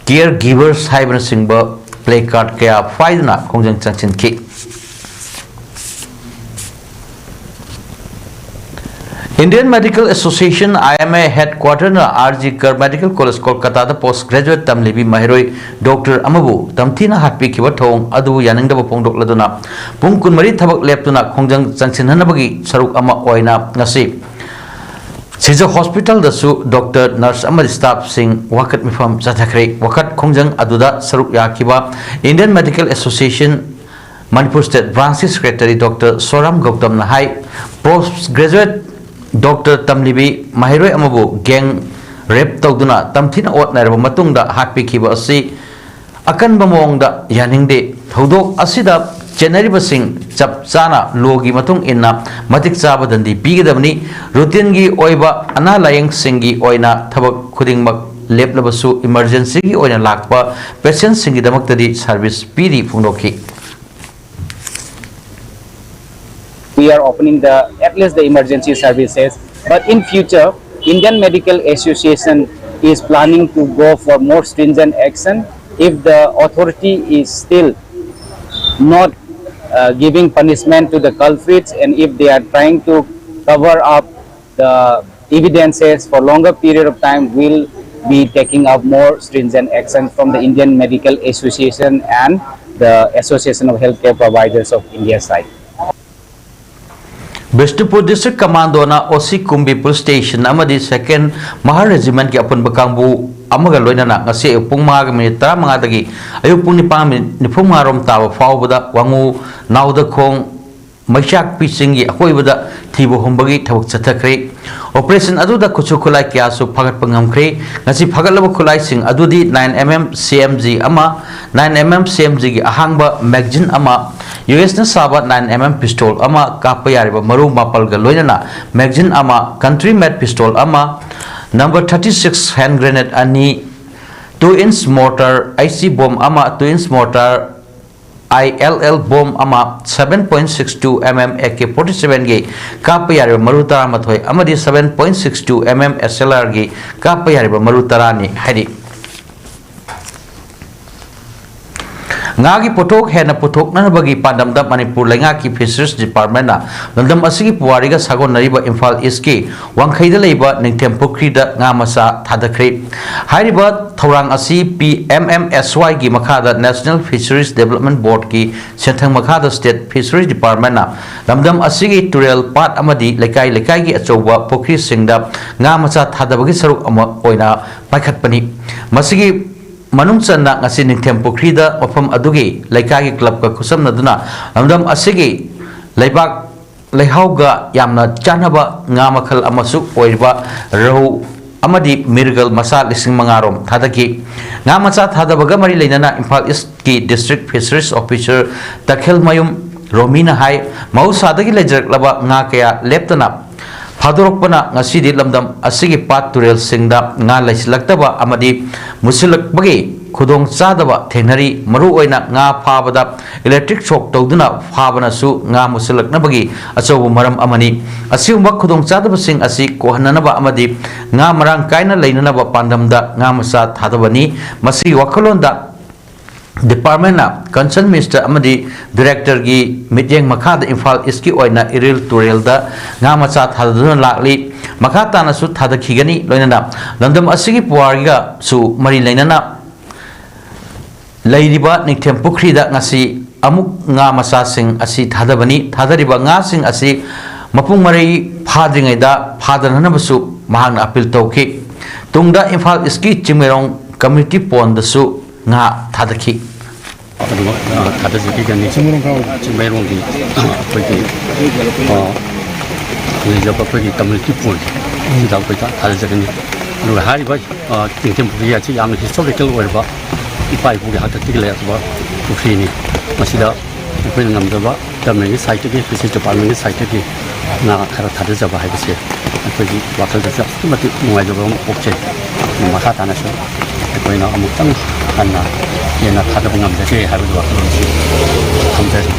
ꯀꯤꯌꯔ ꯒꯤꯚꯔꯁ ꯍꯥꯏꯕꯅꯆꯤꯡꯕ ꯄ꯭ꯂꯦ ꯀꯥꯔꯗ ꯀꯌꯥ ꯄꯥꯏꯗꯨꯅ ꯈꯣꯡꯖꯪ ꯆꯪꯁꯤꯟꯈꯤ꯫ Indian Medical Association, I M A headquarter ꯅ R G Kar Medical College, ꯀꯣꯜꯀꯇꯥꯗ post graduate ꯇꯝꯂꯤꯕꯤ ꯃꯍꯩꯔꯣꯏ doctor ꯑꯃꯕꯨ ꯇꯝꯊꯤꯅ ꯍꯥꯠꯄꯤꯈꯤꯕ ꯊꯧꯑꯣꯡ ꯑꯗꯨꯕꯨ ꯌꯥꯅꯤꯡꯗꯕ ꯐꯣꯡꯗꯣꯛꯂꯗꯨꯅ ꯄꯨꯡ ꯀꯨꯟꯃꯔꯤ ꯊꯕꯛ ꯂꯦꯞꯇꯨꯅ ꯈꯣꯡꯖꯪ ꯆꯪꯁꯤꯟꯍꯟꯅꯕꯒꯤ ꯁꯔꯨꯛ ꯑꯃ ꯑꯣꯏꯅ ꯉꯁꯤ ꯁꯤꯖ ꯍꯣꯁꯄꯤꯇꯥꯜꯗꯁꯨ ꯗꯣꯛꯇꯔ, ꯅꯔꯁ ꯑꯃꯗꯤ ꯁ꯭ꯇꯥꯐꯁꯤꯡ ꯋꯥꯀꯠ ꯃꯤꯐꯝ ꯆꯠꯊꯈ꯭ꯔꯦ꯫ ꯋꯥꯀꯠ ꯈꯣꯡꯖꯪ ꯑꯗꯨꯗ ꯁꯔꯨꯛ ꯌꯥꯈꯤꯕ Indian Medical Association Manipur state ꯕ꯭ꯔꯥꯟꯁꯀꯤ ꯁꯦꯀ꯭ꯔꯦꯇꯔꯤ ꯗꯣꯛꯇꯔ ꯁꯣꯔꯥꯝ ꯒꯧꯇꯝꯅ ꯍꯥꯏ, ꯄꯣꯁ ꯒ꯭ꯔꯦꯖꯨꯑꯦꯠ ꯗꯣꯛꯇꯔ ꯇꯝꯂꯤꯕꯤ ꯃꯍꯩꯔꯣꯏ ꯑꯃꯕꯨ ꯒꯦꯡ ꯔꯦꯞ ꯇꯧꯗꯨꯅ ꯇꯝꯊꯤꯅ ꯑꯣꯠꯅꯔꯕ ꯃꯇꯨꯡꯗ ꯍꯥꯠꯄꯤꯈꯤꯕ ꯑꯁꯤ ꯑꯀꯟꯕ ꯃꯑꯣꯡꯗ ꯌꯥꯅꯤꯡꯗꯦ꯫ ꯊꯧꯗꯣꯛ ꯑꯁꯤꯗ ꯆꯦꯟꯅꯔꯤꯕꯁꯤꯡ ꯆꯞ ꯆꯥꯅ ꯂꯣꯒꯤ ꯃꯇꯨꯡ ꯏꯟꯅ ꯃꯇꯤꯛ ꯆꯥꯕ ꯗꯟꯗꯤ ꯄꯤꯒꯗꯕꯅꯤ꯫ ꯔꯨꯇꯤꯟꯒꯤ ꯑꯣꯏꯕ ꯑꯅꯥ ꯂꯥꯌꯦꯡꯁꯤꯡꯒꯤ ꯑꯣꯏꯅ ꯊꯕꯛ ꯈꯨꯗꯤꯡꯃꯛ ꯂꯦꯞꯂꯕꯁꯨ ꯏꯃꯔꯖꯦꯟꯁꯤꯒꯤ ꯑꯣꯏꯅ ꯂꯥꯛꯄ ꯄꯦꯁꯦꯟꯁꯤꯡꯒꯤꯗꯃꯛꯇꯗꯤ ꯁꯥꯔꯚꯤꯁ ꯄꯤꯔꯤ ꯐꯣꯡꯗꯣꯛꯈꯤ꯫ We are opening the at least the emergency services. But in future, Indian Medical Association is planning to go for more stringent action if the authority is still not uh, giving punishment to the culprits, and if they are trying to cover up the evidences for longer period of time, will be taking up more stringent action from the Indian Medical Association and the Association of Healthcare Providers of India side. Bishnupur district ꯀꯃꯥꯟꯗꯣꯅ O C ꯀꯨꯝꯕꯤ police station ꯑꯃꯗꯤ ꯁꯦꯀꯦꯟ ꯃꯍꯥꯔ ꯔꯦꯖꯤꯃꯦꯟꯠꯀꯤ ꯑꯄꯨꯟꯕ ꯀꯥꯡꯕꯨ ꯑꯃꯒ ꯂꯣꯏꯅꯅ ꯉꯁꯤ ꯑꯌꯨꯛ ꯄꯨꯡ ꯃꯉꯥꯒ ꯃꯤꯅꯤꯠ ꯇꯔꯥꯃꯉꯥꯗꯒꯤ ꯑꯌꯨꯛ ꯄꯨꯡ ꯅꯤꯄꯥꯟ ꯃꯤꯅꯤꯠ ꯅꯤꯐꯨꯃꯉꯥ ꯔꯣꯝ ꯇꯥꯕ ꯐꯥꯎꯕꯗ ꯋꯥꯉꯨ ꯅꯥꯎꯗꯈꯣꯡ ꯃꯩꯆꯥꯛꯄꯤ ꯆꯤꯡꯒꯤ ꯑꯀꯣꯏꯕꯗ ꯊꯤꯕ ꯍꯨꯝꯕꯒꯤ ꯊꯕꯛ ꯆꯠꯊꯈ꯭ꯔꯦ꯫ ꯑꯣꯄꯔꯦꯁꯟ ꯑꯗꯨꯗ ꯈꯨꯠꯁꯨ ꯈꯨꯠꯂꯥꯏ ꯀꯌꯥꯁꯨ ꯐꯥꯒꯠꯄ ꯉꯝꯈ꯭ꯔꯦ꯫ ꯉꯁꯤ ꯐꯥꯒꯠꯂꯕ ꯈꯨꯠꯂꯥꯏꯁꯤꯡ ꯑꯗꯨꯗꯤ nine M M C M G ꯑꯃ, nine M M C M G ꯒꯤ ꯑꯍꯥꯡꯕ magazine ꯑꯃ, U S ꯅ ꯁꯥꯕ nine M M pistol ꯑꯃ, ꯀꯥꯞꯄ ꯌꯥꯔꯤꯕ ꯃꯔꯨ ꯃꯥꯄꯜꯒ ꯂꯣꯏꯅꯅ magazine ꯑꯃ, country made pistol ꯑꯃ, number thirty six hand grenade ꯑꯅꯤ, two inch mortar, I C bomb ꯑꯃ, two inch mortar, I L L bomb ꯑꯃ, seven point six two M M A K forty seven ꯒꯤ ꯀꯥꯞꯄ ꯌꯥꯔꯤꯕ ꯃꯔꯨ ꯇꯔꯥꯃꯥꯊꯣꯏ ꯑꯃꯗꯤ seven point six two M M S L R ꯒꯤ ꯀꯥꯞꯄ ꯌꯥꯔꯤꯕ ꯃꯔꯨ ꯇꯔꯥꯅꯤ ꯍꯥꯏꯔꯤ꯫ ꯉꯥꯒꯤ ꯄꯣꯠꯊꯣꯛ ꯍꯦꯟꯅ ꯄꯨꯊꯣꯛꯅꯅꯕꯒꯤ ꯄꯥꯟꯗꯝꯗ ꯃꯅꯤꯄꯨꯔ ꯂꯩꯉꯥꯛꯀꯤ ꯐꯤꯁꯔꯤꯁ ꯗꯤꯄꯥꯔꯠꯃꯦꯟꯅ ꯂꯝꯗꯝ ꯑꯁꯤꯒꯤ ꯄꯨꯋꯥꯔꯤꯒ ꯁꯥꯒꯣꯟꯅꯔꯤꯕ ꯏꯝꯐꯥꯜ ꯏꯁꯀꯤ ꯋꯥꯡꯈꯩꯗ ꯂꯩꯕ ꯅꯤꯡꯊꯦꯝ ꯄꯨꯈ꯭ꯔꯤꯗ ꯉꯥ ꯃꯆꯥ ꯊꯥꯗꯈ꯭ꯔꯦ꯫ ꯍꯥꯏꯔꯤꯕ ꯊꯧꯔꯥꯡ ꯑꯁꯤ ꯄꯤ ꯑꯦꯝ ꯑꯦꯝ ꯑꯦꯁ ꯋꯥꯏꯒꯤ ꯃꯈꯥꯗ ꯅꯦꯁꯅꯦꯜ ꯐꯤꯁꯔꯤꯁ ꯗꯦꯕꯂꯞꯃꯦꯟ ꯕꯣꯔꯗꯀꯤ ꯁꯦꯟꯊꯪ ꯃꯈꯥꯗ ꯁ꯭ꯇꯦꯠ ꯐꯤꯁꯔꯤꯁ ꯗꯤꯄꯥꯔꯠꯃꯦꯟꯅ ꯂꯝꯗꯝ ꯑꯁꯤꯒꯤ ꯇꯨꯔꯦꯜ, ꯄꯥꯠ ꯑꯃꯗꯤ ꯂꯩꯀꯥꯏ ꯂꯩꯀꯥꯏꯒꯤ ꯑꯆꯧꯕ ꯄꯨꯈ꯭ꯔꯤꯁꯤꯡꯗ ꯉꯥ ꯃꯆꯥ ꯊꯥꯗꯕꯒꯤ ꯁꯔꯨꯛ ꯑꯃ ꯑꯣꯏꯅ ꯄꯥꯏꯈꯠꯄꯅꯤ꯫ ꯃꯁꯤꯒꯤ ꯃꯅꯨꯡ ꯆꯟꯅ ꯉꯁꯤ ꯅꯤꯡꯊꯦꯝ ꯄꯨꯈ꯭ꯔꯤꯗ ꯃꯐꯝ ꯑꯗꯨꯒꯤ ꯂꯩꯀꯥꯏꯒꯤ ꯀ꯭ꯂꯕꯀ ꯈꯨꯠꯁꯝꯅꯗꯨꯅ ꯂꯝꯗꯝ ꯑꯁꯤꯒꯤ ꯂꯩꯕꯥꯛ ꯂꯩꯍꯥꯎꯒ ꯌꯥꯝꯅ ꯆꯥꯟꯅꯕ ꯉꯥ ꯃꯈꯜ ꯑꯃꯁꯨ ꯑꯣꯏꯔꯤꯕ ꯔꯧ ꯑꯃꯗꯤ ꯃꯤꯔꯒꯜ ꯃꯆꯥ ꯂꯤꯁꯤꯡ ꯃꯉꯥ ꯔꯣꯝ ꯊꯥꯗꯈꯤ꯫ ꯉꯥ ꯃꯆꯥ ꯊꯥꯗꯕꯒ ꯃꯔꯤ ꯂꯩꯅꯅ ꯏꯝꯐꯥꯜ ꯏꯁꯀꯤ ꯗꯤꯁꯇ꯭ꯔꯤꯛ ꯐꯤꯁꯔꯤꯁ ꯑꯣꯐꯤꯁꯔ ꯇꯈꯦꯜꯃꯌꯨꯝ ꯔꯣꯃꯤꯅ ꯍꯥꯏ, ꯃꯍꯧꯁꯥꯗꯒꯤ ꯂꯩꯖꯔꯛꯂꯕ ꯉꯥ ꯀꯌꯥ ꯂꯦꯞꯇꯅ ꯐꯥꯗꯣꯔꯛꯄꯅ ꯉꯁꯤꯗꯤ ꯂꯝꯗꯝ ꯑꯁꯤꯒꯤ ꯄꯥꯠ ꯇꯨꯔꯦꯜꯁꯤꯡꯗ ꯉꯥ ꯂꯩꯁꯤꯜꯂꯛꯇꯕ ꯑꯃꯗꯤ ꯃꯨꯁꯤꯜꯂꯛꯄꯒꯤ ꯈꯨꯗꯣꯡ ꯆꯥꯗꯕ ꯊꯦꯡꯅꯔꯤ꯫ ꯃꯔꯨꯑꯣꯏꯅ ꯉꯥ ꯐꯥꯕꯗ ꯏꯂꯦꯛꯇ꯭ꯔꯤꯛ ꯁꯣꯛ ꯇꯧꯗꯨꯅ ꯐꯥꯕꯅꯁꯨ ꯉꯥ ꯃꯨꯁꯤꯜꯂꯛꯅꯕꯒꯤ ꯑꯆꯧꯕ ꯃꯔꯝ ꯑꯃꯅꯤ꯫ ꯑꯁꯤꯒꯨꯝꯕ ꯈꯨꯗꯣꯡꯆꯥꯗꯕꯁꯤꯡ ꯑꯁꯤ ꯀꯣꯛꯍꯟꯅꯅꯕ ꯑꯃꯗꯤ ꯉꯥ ꯃꯔꯥꯡ ꯀꯥꯏꯅ ꯂꯩꯅꯅꯕ ꯄꯥꯟꯗꯝꯗ ꯉꯥ ꯃꯆꯥ ꯊꯥꯗꯕꯅꯤ꯫ ꯃꯁꯤꯒꯤ ꯋꯥꯈꯜꯂꯣꯟꯗ ꯗꯤꯄꯥꯔꯠꯃꯦꯟꯅ ꯀꯟꯁꯔꯟ ꯃꯤꯅꯤꯁꯇꯔ ꯑꯃꯗꯤ ꯗꯤꯔꯦꯛꯇꯔꯒꯤ ꯃꯤꯠꯌꯦꯡ ꯃꯈꯥꯗ ꯏꯝꯐꯥꯜ ꯏꯁꯀꯤ ꯑꯣꯏꯅ ꯏꯔꯤꯜ ꯇꯨꯔꯦꯜꯗ ꯉꯥ ꯃꯆꯥ ꯊꯥꯗꯗꯨꯅ ꯂꯥꯛꯂꯤ꯫ ꯃꯈꯥ ꯇꯥꯅꯁꯨ ꯊꯥꯗꯈꯤꯒꯅꯤ꯫ ꯂꯣꯏꯅꯅ ꯂꯝꯗꯝ ꯑꯁꯤꯒꯤ ꯄꯨꯋꯥꯔꯤꯒꯁꯨ ꯃꯔꯤ ꯂꯩꯅꯅ ꯂꯩꯔꯤꯕ ꯅꯤꯡꯊꯦꯝ ꯄꯨꯈ꯭ꯔꯤꯗ ꯉꯁꯤ ꯑꯃꯨꯛ ꯉꯥ ꯃꯆꯥꯁꯤꯡ ꯑꯁꯤ ꯊꯥꯗꯕꯅꯤ꯫ ꯊꯥꯗꯔꯤꯕ ꯉꯥꯁꯤꯡ ꯑꯁꯤ ꯃꯄꯨꯡ ꯃꯔꯩ ꯐꯥꯗ꯭ꯔꯤꯉꯩꯗ ꯐꯥꯗꯅꯅꯕꯁꯨ ꯃꯍꯥꯛꯅ ꯑꯄꯤꯜ ꯇꯧꯈꯤ꯫ ꯇꯨꯡꯗ ꯏꯝꯐꯥꯜ ꯏꯁꯀꯤ ꯆꯤꯡꯃꯩꯔꯣꯡ ꯀꯝꯃ꯭ꯌꯨꯅꯤꯇꯤ ꯄꯣꯟꯗꯁꯨ ꯉꯥ ꯊꯥꯗꯈꯤ꯫ ꯑꯗꯨꯃꯛ, ꯑ, ꯊꯥꯗꯖꯈꯤꯒꯅꯤ꯫ ꯆꯤꯡꯃꯩꯔꯣꯡ ꯀꯥꯏꯋꯥꯏꯗ? ꯆꯤꯡꯃꯩꯔꯣꯡꯒꯤ ꯑꯩꯈꯣꯏꯒꯤ, ꯑ, ꯂꯩꯖꯕ ꯑꯩꯈꯣꯏꯒꯤ ꯀꯝꯃ꯭ꯌꯨꯅꯤꯇꯤ ꯄꯣꯟ ꯁꯤꯗ ꯑꯩꯈꯣꯏ ꯊꯥ-, ꯊꯥꯗꯖꯒꯅꯤ꯫ ꯑꯗꯨꯒ ꯍꯥꯏꯔꯤꯕ, ꯑ, ꯅꯤꯡꯊꯦꯝ ꯄꯨꯈ꯭ꯔꯤ ꯑꯁꯤ ꯌꯥꯝꯅ ꯍꯤꯁꯇꯣꯔꯤꯀꯦꯜ ꯑꯣꯏꯔꯕ ꯏꯄꯥ ꯏꯄꯨꯒꯤ ꯍꯥꯛꯇꯛꯇꯒꯤ ꯂꯩꯔꯛꯄ ꯄꯨꯈ꯭ꯔꯤꯅꯤ꯫ ꯃꯁꯤꯗ ꯑꯩꯈꯣꯏꯅ ꯉꯝꯖꯕ ꯒꯚꯔꯟꯃꯦꯟꯒꯤ ꯁꯥꯏꯠꯇꯒꯤ, ꯐꯤꯁꯔꯤꯁ ꯗꯤꯄꯥꯔꯠꯃꯦꯟꯒꯤ ꯁꯥꯏꯠꯇꯒꯤ ꯉꯥ ꯈꯔ ꯊꯥꯗꯖꯕ ꯍꯥꯏꯕꯁꯦ ꯑꯩꯈꯣꯏꯒꯤ ꯋꯥꯈꯜꯗꯁꯨ ꯑꯗꯨꯛꯀꯤ ꯃꯇꯤꯛ ꯅꯨꯡꯉꯥꯏꯖꯕ ꯑꯃ ꯄꯣꯛꯆꯩ꯫ ꯃꯈꯥ ꯇꯥꯅꯁꯨ ꯑꯩꯈꯣꯏꯅ ꯑꯃꯨꯛꯇꯪ ꯍꯟꯅ ꯍꯦꯟꯅ ꯊꯥꯗꯕ ꯉꯝꯖꯒꯦ ꯍꯥꯏꯕꯒꯤ ꯋꯥꯈꯜꯂꯣꯟꯁꯤ ꯊꯝꯖꯔꯤ꯫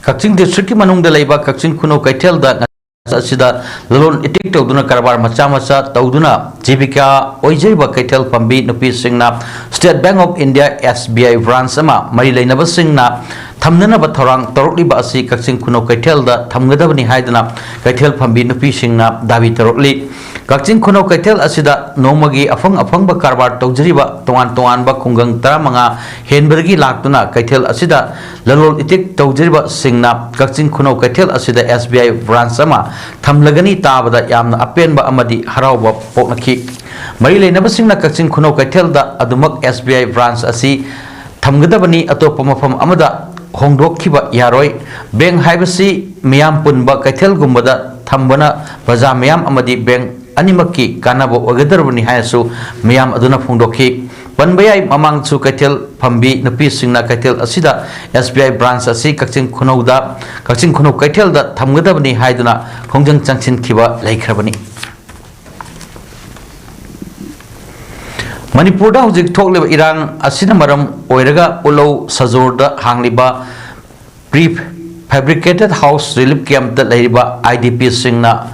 ꯀꯛꯆꯤꯡ ꯗꯤꯁꯇ꯭ꯔꯤꯛꯀꯤ ꯃꯅꯨꯡꯗ ꯂꯩꯕ ꯀꯛꯆꯤꯡ ꯈꯨꯅꯧ ꯀꯩꯊꯦꯜꯗ ꯑꯁꯤꯗ ꯂꯂꯣꯟ ꯏꯇꯤꯛ ꯇꯧꯗꯨꯅ ꯀꯔꯕꯥꯔ ꯃꯆꯥ ꯃꯆꯥ ꯇꯧꯗꯨꯅ ꯖꯤꯕꯤꯀꯥ ꯑꯣꯏꯖꯔꯤꯕ ꯀꯩꯊꯦꯜ ꯐꯝꯕꯤ ꯅꯨꯄꯤꯁꯤꯡꯅ State Bank of India S B I branch ꯑꯃ ꯃꯔꯤ ꯂꯩꯅꯕꯁꯤꯡꯅ ꯊꯝꯅꯅꯕ ꯊꯧꯔꯥꯡ ꯇꯧꯔꯛꯂꯤꯕ ꯑꯁꯤ ꯀꯛꯆꯤꯡ ꯈꯨꯅꯧ ꯀꯩꯊꯦꯜꯗ ꯊꯝꯒꯗꯕꯅꯤ ꯍꯥꯏꯗꯨꯅ ꯀꯩꯊꯦꯜ ꯐꯝꯕꯤ ꯅꯨꯄꯤꯁꯤꯡꯅ ꯗꯥꯕꯤ ꯇꯧꯔꯛꯂꯤ꯫ ꯀꯛꯆꯤꯡ ꯈꯨꯅꯧ ꯀꯩꯊꯦꯜ ꯑꯁꯤꯗ ꯅꯣꯡꯃꯒꯤ ꯑꯐꯪ ꯑꯐꯪꯕ ꯀꯔꯕꯥꯔ ꯇꯧꯖꯔꯤꯕ ꯇꯣꯉꯥꯟ ꯇꯣꯉꯥꯟꯕ ꯈꯨꯡꯒꯪ ꯇꯔꯥꯃꯉꯥ ꯍꯦꯟꯕꯗꯒꯤ ꯂꯥꯛꯇꯨꯅ ꯀꯩꯊꯦꯜ ꯑꯁꯤꯗ ꯂꯂꯣꯟ ꯏꯇꯤꯛ ꯇꯧꯖꯔꯤꯕꯁꯤꯡꯅ ꯀꯛꯆꯤꯡ ꯈꯨꯅꯧ ꯀꯩꯊꯦꯜ ꯑꯁꯤꯗ S B I branch ꯑꯃ ꯊꯝꯂꯒꯅꯤ ꯇꯥꯕꯗ ꯌꯥꯝꯅ ꯑꯄꯦꯟꯕ ꯑꯃꯗꯤ ꯍꯔꯥꯎꯕ ꯄꯣꯛꯅꯈꯤ꯫ ꯃꯔꯤ ꯂꯩꯅꯕꯁꯤꯡꯅ ꯀꯛꯆꯤꯡ ꯈꯨꯅꯧ ꯀꯩꯊꯦꯜꯗ ꯑꯗꯨꯃꯛ S B I branch ꯑꯁꯤ ꯊꯝꯒꯗꯕꯅꯤ, ꯑꯇꯣꯞꯄ ꯃꯐꯝ ꯑꯃꯗ ꯍꯣꯡꯗꯣꯛꯈꯤꯕ ꯌꯥꯔꯣꯏ꯫ Bank ꯍꯥꯏꯕꯁꯤ ꯃꯤꯌꯥꯝ ꯄꯨꯟꯕ ꯀꯩꯊꯦꯜꯒꯨꯝꯕꯗ ꯊꯝꯕꯅ ꯄ꯭ꯔꯖꯥ ꯃꯤꯌꯥꯝ ꯑꯃꯗꯤ bank ꯑꯅꯤꯃꯛꯀꯤ ꯀꯥꯟꯅꯕ ꯑꯣꯏꯒꯗꯧꯔꯕꯅꯤ ꯍꯥꯏꯅꯁꯨ ꯃꯤꯌꯥꯝ ꯑꯗꯨꯅ ꯐꯣꯡꯗꯣꯛꯈꯤ꯫ ꯄꯟꯕ ꯌꯥꯏ, ꯃꯃꯥꯡꯁꯨ ꯀꯩꯊꯦꯜ ꯐꯝꯕꯤ ꯅꯨꯄꯤꯁꯤꯡꯅ ꯀꯩꯊꯦꯜ ꯑꯁꯤꯗ S B I branch ꯑꯁꯤ ꯀꯛꯆꯤꯡ ꯈꯨꯅꯧꯗ, ꯀꯛꯆꯤꯡ ꯈꯨꯅꯧ ꯀꯩꯊꯦꯜꯗ ꯊꯝꯒꯗꯕꯅꯤ ꯍꯥꯏꯗꯨꯅ ꯈꯣꯡꯖꯪ ꯆꯪꯁꯤꯟꯈꯤꯕ ꯂꯩꯈ꯭ꯔꯕꯅꯤ꯫ ꯃꯅꯤꯄꯨꯔꯗ ꯍꯧꯖꯤꯛ ꯊꯣꯛꯂꯤꯕ ꯏꯔꯥꯡ ꯑꯁꯤꯅ ꯃꯔꯝ ꯑꯣꯏꯔꯒ ꯎꯂꯧ ꯁꯖꯣꯔꯗ ꯍꯥꯡꯂꯤꯕ pre fabricated house relief campꯇ ꯂꯩꯔꯤꯕ IDPꯁꯤꯡꯅ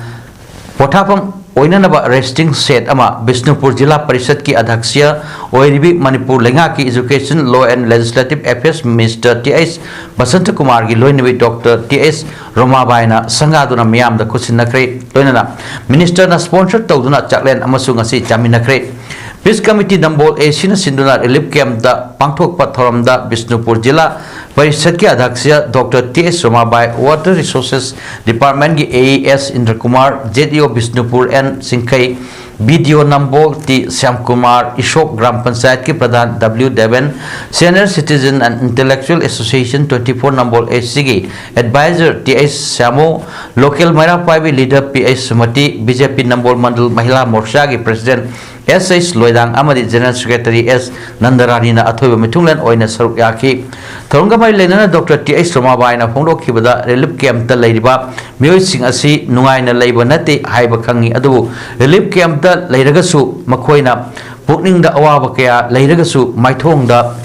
ꯄꯣꯊꯥꯐꯝ ꯑꯣꯏꯅꯅꯕ resting shed ꯑꯃ ꯕꯤꯁꯅꯨꯄꯨꯔ ꯖꯤꯂꯥ ꯄꯔꯤꯁꯠꯀꯤ ꯑꯙ꯭ꯌꯛꯁ ꯑꯣꯏꯔꯤꯕꯤ ꯃꯅꯤꯄꯨꯔ ꯂꯩꯉꯥꯛꯀꯤ Education, Law and Legislative Affairs Minister T H ꯕꯁꯟꯇꯀꯨꯃꯥꯔꯒꯤ ꯂꯣꯏꯅꯕꯤ Doctor T H ꯔꯣꯃꯥꯕꯥꯏꯅ ꯁꯪꯒꯥꯗꯨꯅ ꯃꯤꯌꯥꯝꯗ ꯈꯨꯠꯁꯤꯟꯅꯈ꯭ꯔꯦ꯫ ꯂꯣꯏꯅꯅ ministerꯅ sponsor ꯇꯧꯗꯨꯅ ꯆꯥꯛꯂꯦꯟ ꯑꯃꯁꯨ ꯉꯁꯤ ꯆꯥꯃꯤꯟꯅꯈ꯭ꯔꯦ꯫ Peace Committee ꯅꯝꯕꯣꯜ ACꯅ ꯁꯤꯟꯗꯨꯅ relief campꯇ ꯄꯥꯡꯊꯣꯛꯄ ꯊꯧꯔꯝꯗ ꯕꯤꯁꯅꯨꯄꯨꯔ ꯖꯤꯂꯥ ꯄꯔꯤꯁꯠꯀꯤ ꯑꯙ꯭ꯌꯛꯁ Doctor T H Romabai, Water Resources Departmentꯀꯤ AES Indrakumar, ZEO Bishnupur N Shingkhei, BDO Nambol T Shyamkumar, Ishok Gram ꯄꯟꯆꯥꯌꯠꯀꯤ Pradhan W Deben, Senior Citizen and Intellectual Association twenty four Nambol ACꯒꯤ advisor T H ꯁ꯭ꯌꯥꯃꯣ, local ꯃꯩꯔꯥ ꯄꯥꯏꯕꯤ leader P H ꯁꯨꯃꯇꯤ, BJP Nambol ꯃꯟꯗꯜ ꯃꯍꯤꯂꯥ ꯃꯣꯔꯆꯥꯒꯤ president S H ꯂꯣꯏꯗꯥꯡ ꯑꯃꯗꯤ General Secretary S ꯅꯟꯗꯔꯥꯅꯤꯅ ꯑꯊꯣꯏꯕ ꯃꯤꯊꯨꯡꯂꯦꯟ ꯑꯣꯏꯅ ꯁꯔꯨꯛ ꯌꯥꯈꯤ꯫ ꯊꯧꯔꯝꯒ ꯃꯔꯤ ꯂꯩꯅꯅ Doctor T H ꯔꯣꯃꯥꯕꯥꯏꯅ ꯐꯣꯡꯗꯣꯛꯈꯤꯕꯗ relief campꯇ ꯂꯩꯔꯤꯕ ꯃꯤꯑꯣꯏꯁꯤꯡ ꯑꯁꯤ ꯅꯨꯡꯉꯥꯏꯅ ꯂꯩꯕ ꯅꯠꯇꯦ ꯍꯥꯏꯕ ꯈꯪꯉꯤ, ꯑꯗꯨꯕꯨ relief campꯇ ꯂꯩꯔꯒꯁꯨ ꯃꯈꯣꯏꯅ ꯄꯨꯛꯅꯤꯡꯗ ꯑꯋꯥꯕ ꯀꯌꯥ ꯂꯩꯔꯒꯁꯨ ꯃꯥꯏꯊꯣꯡꯗ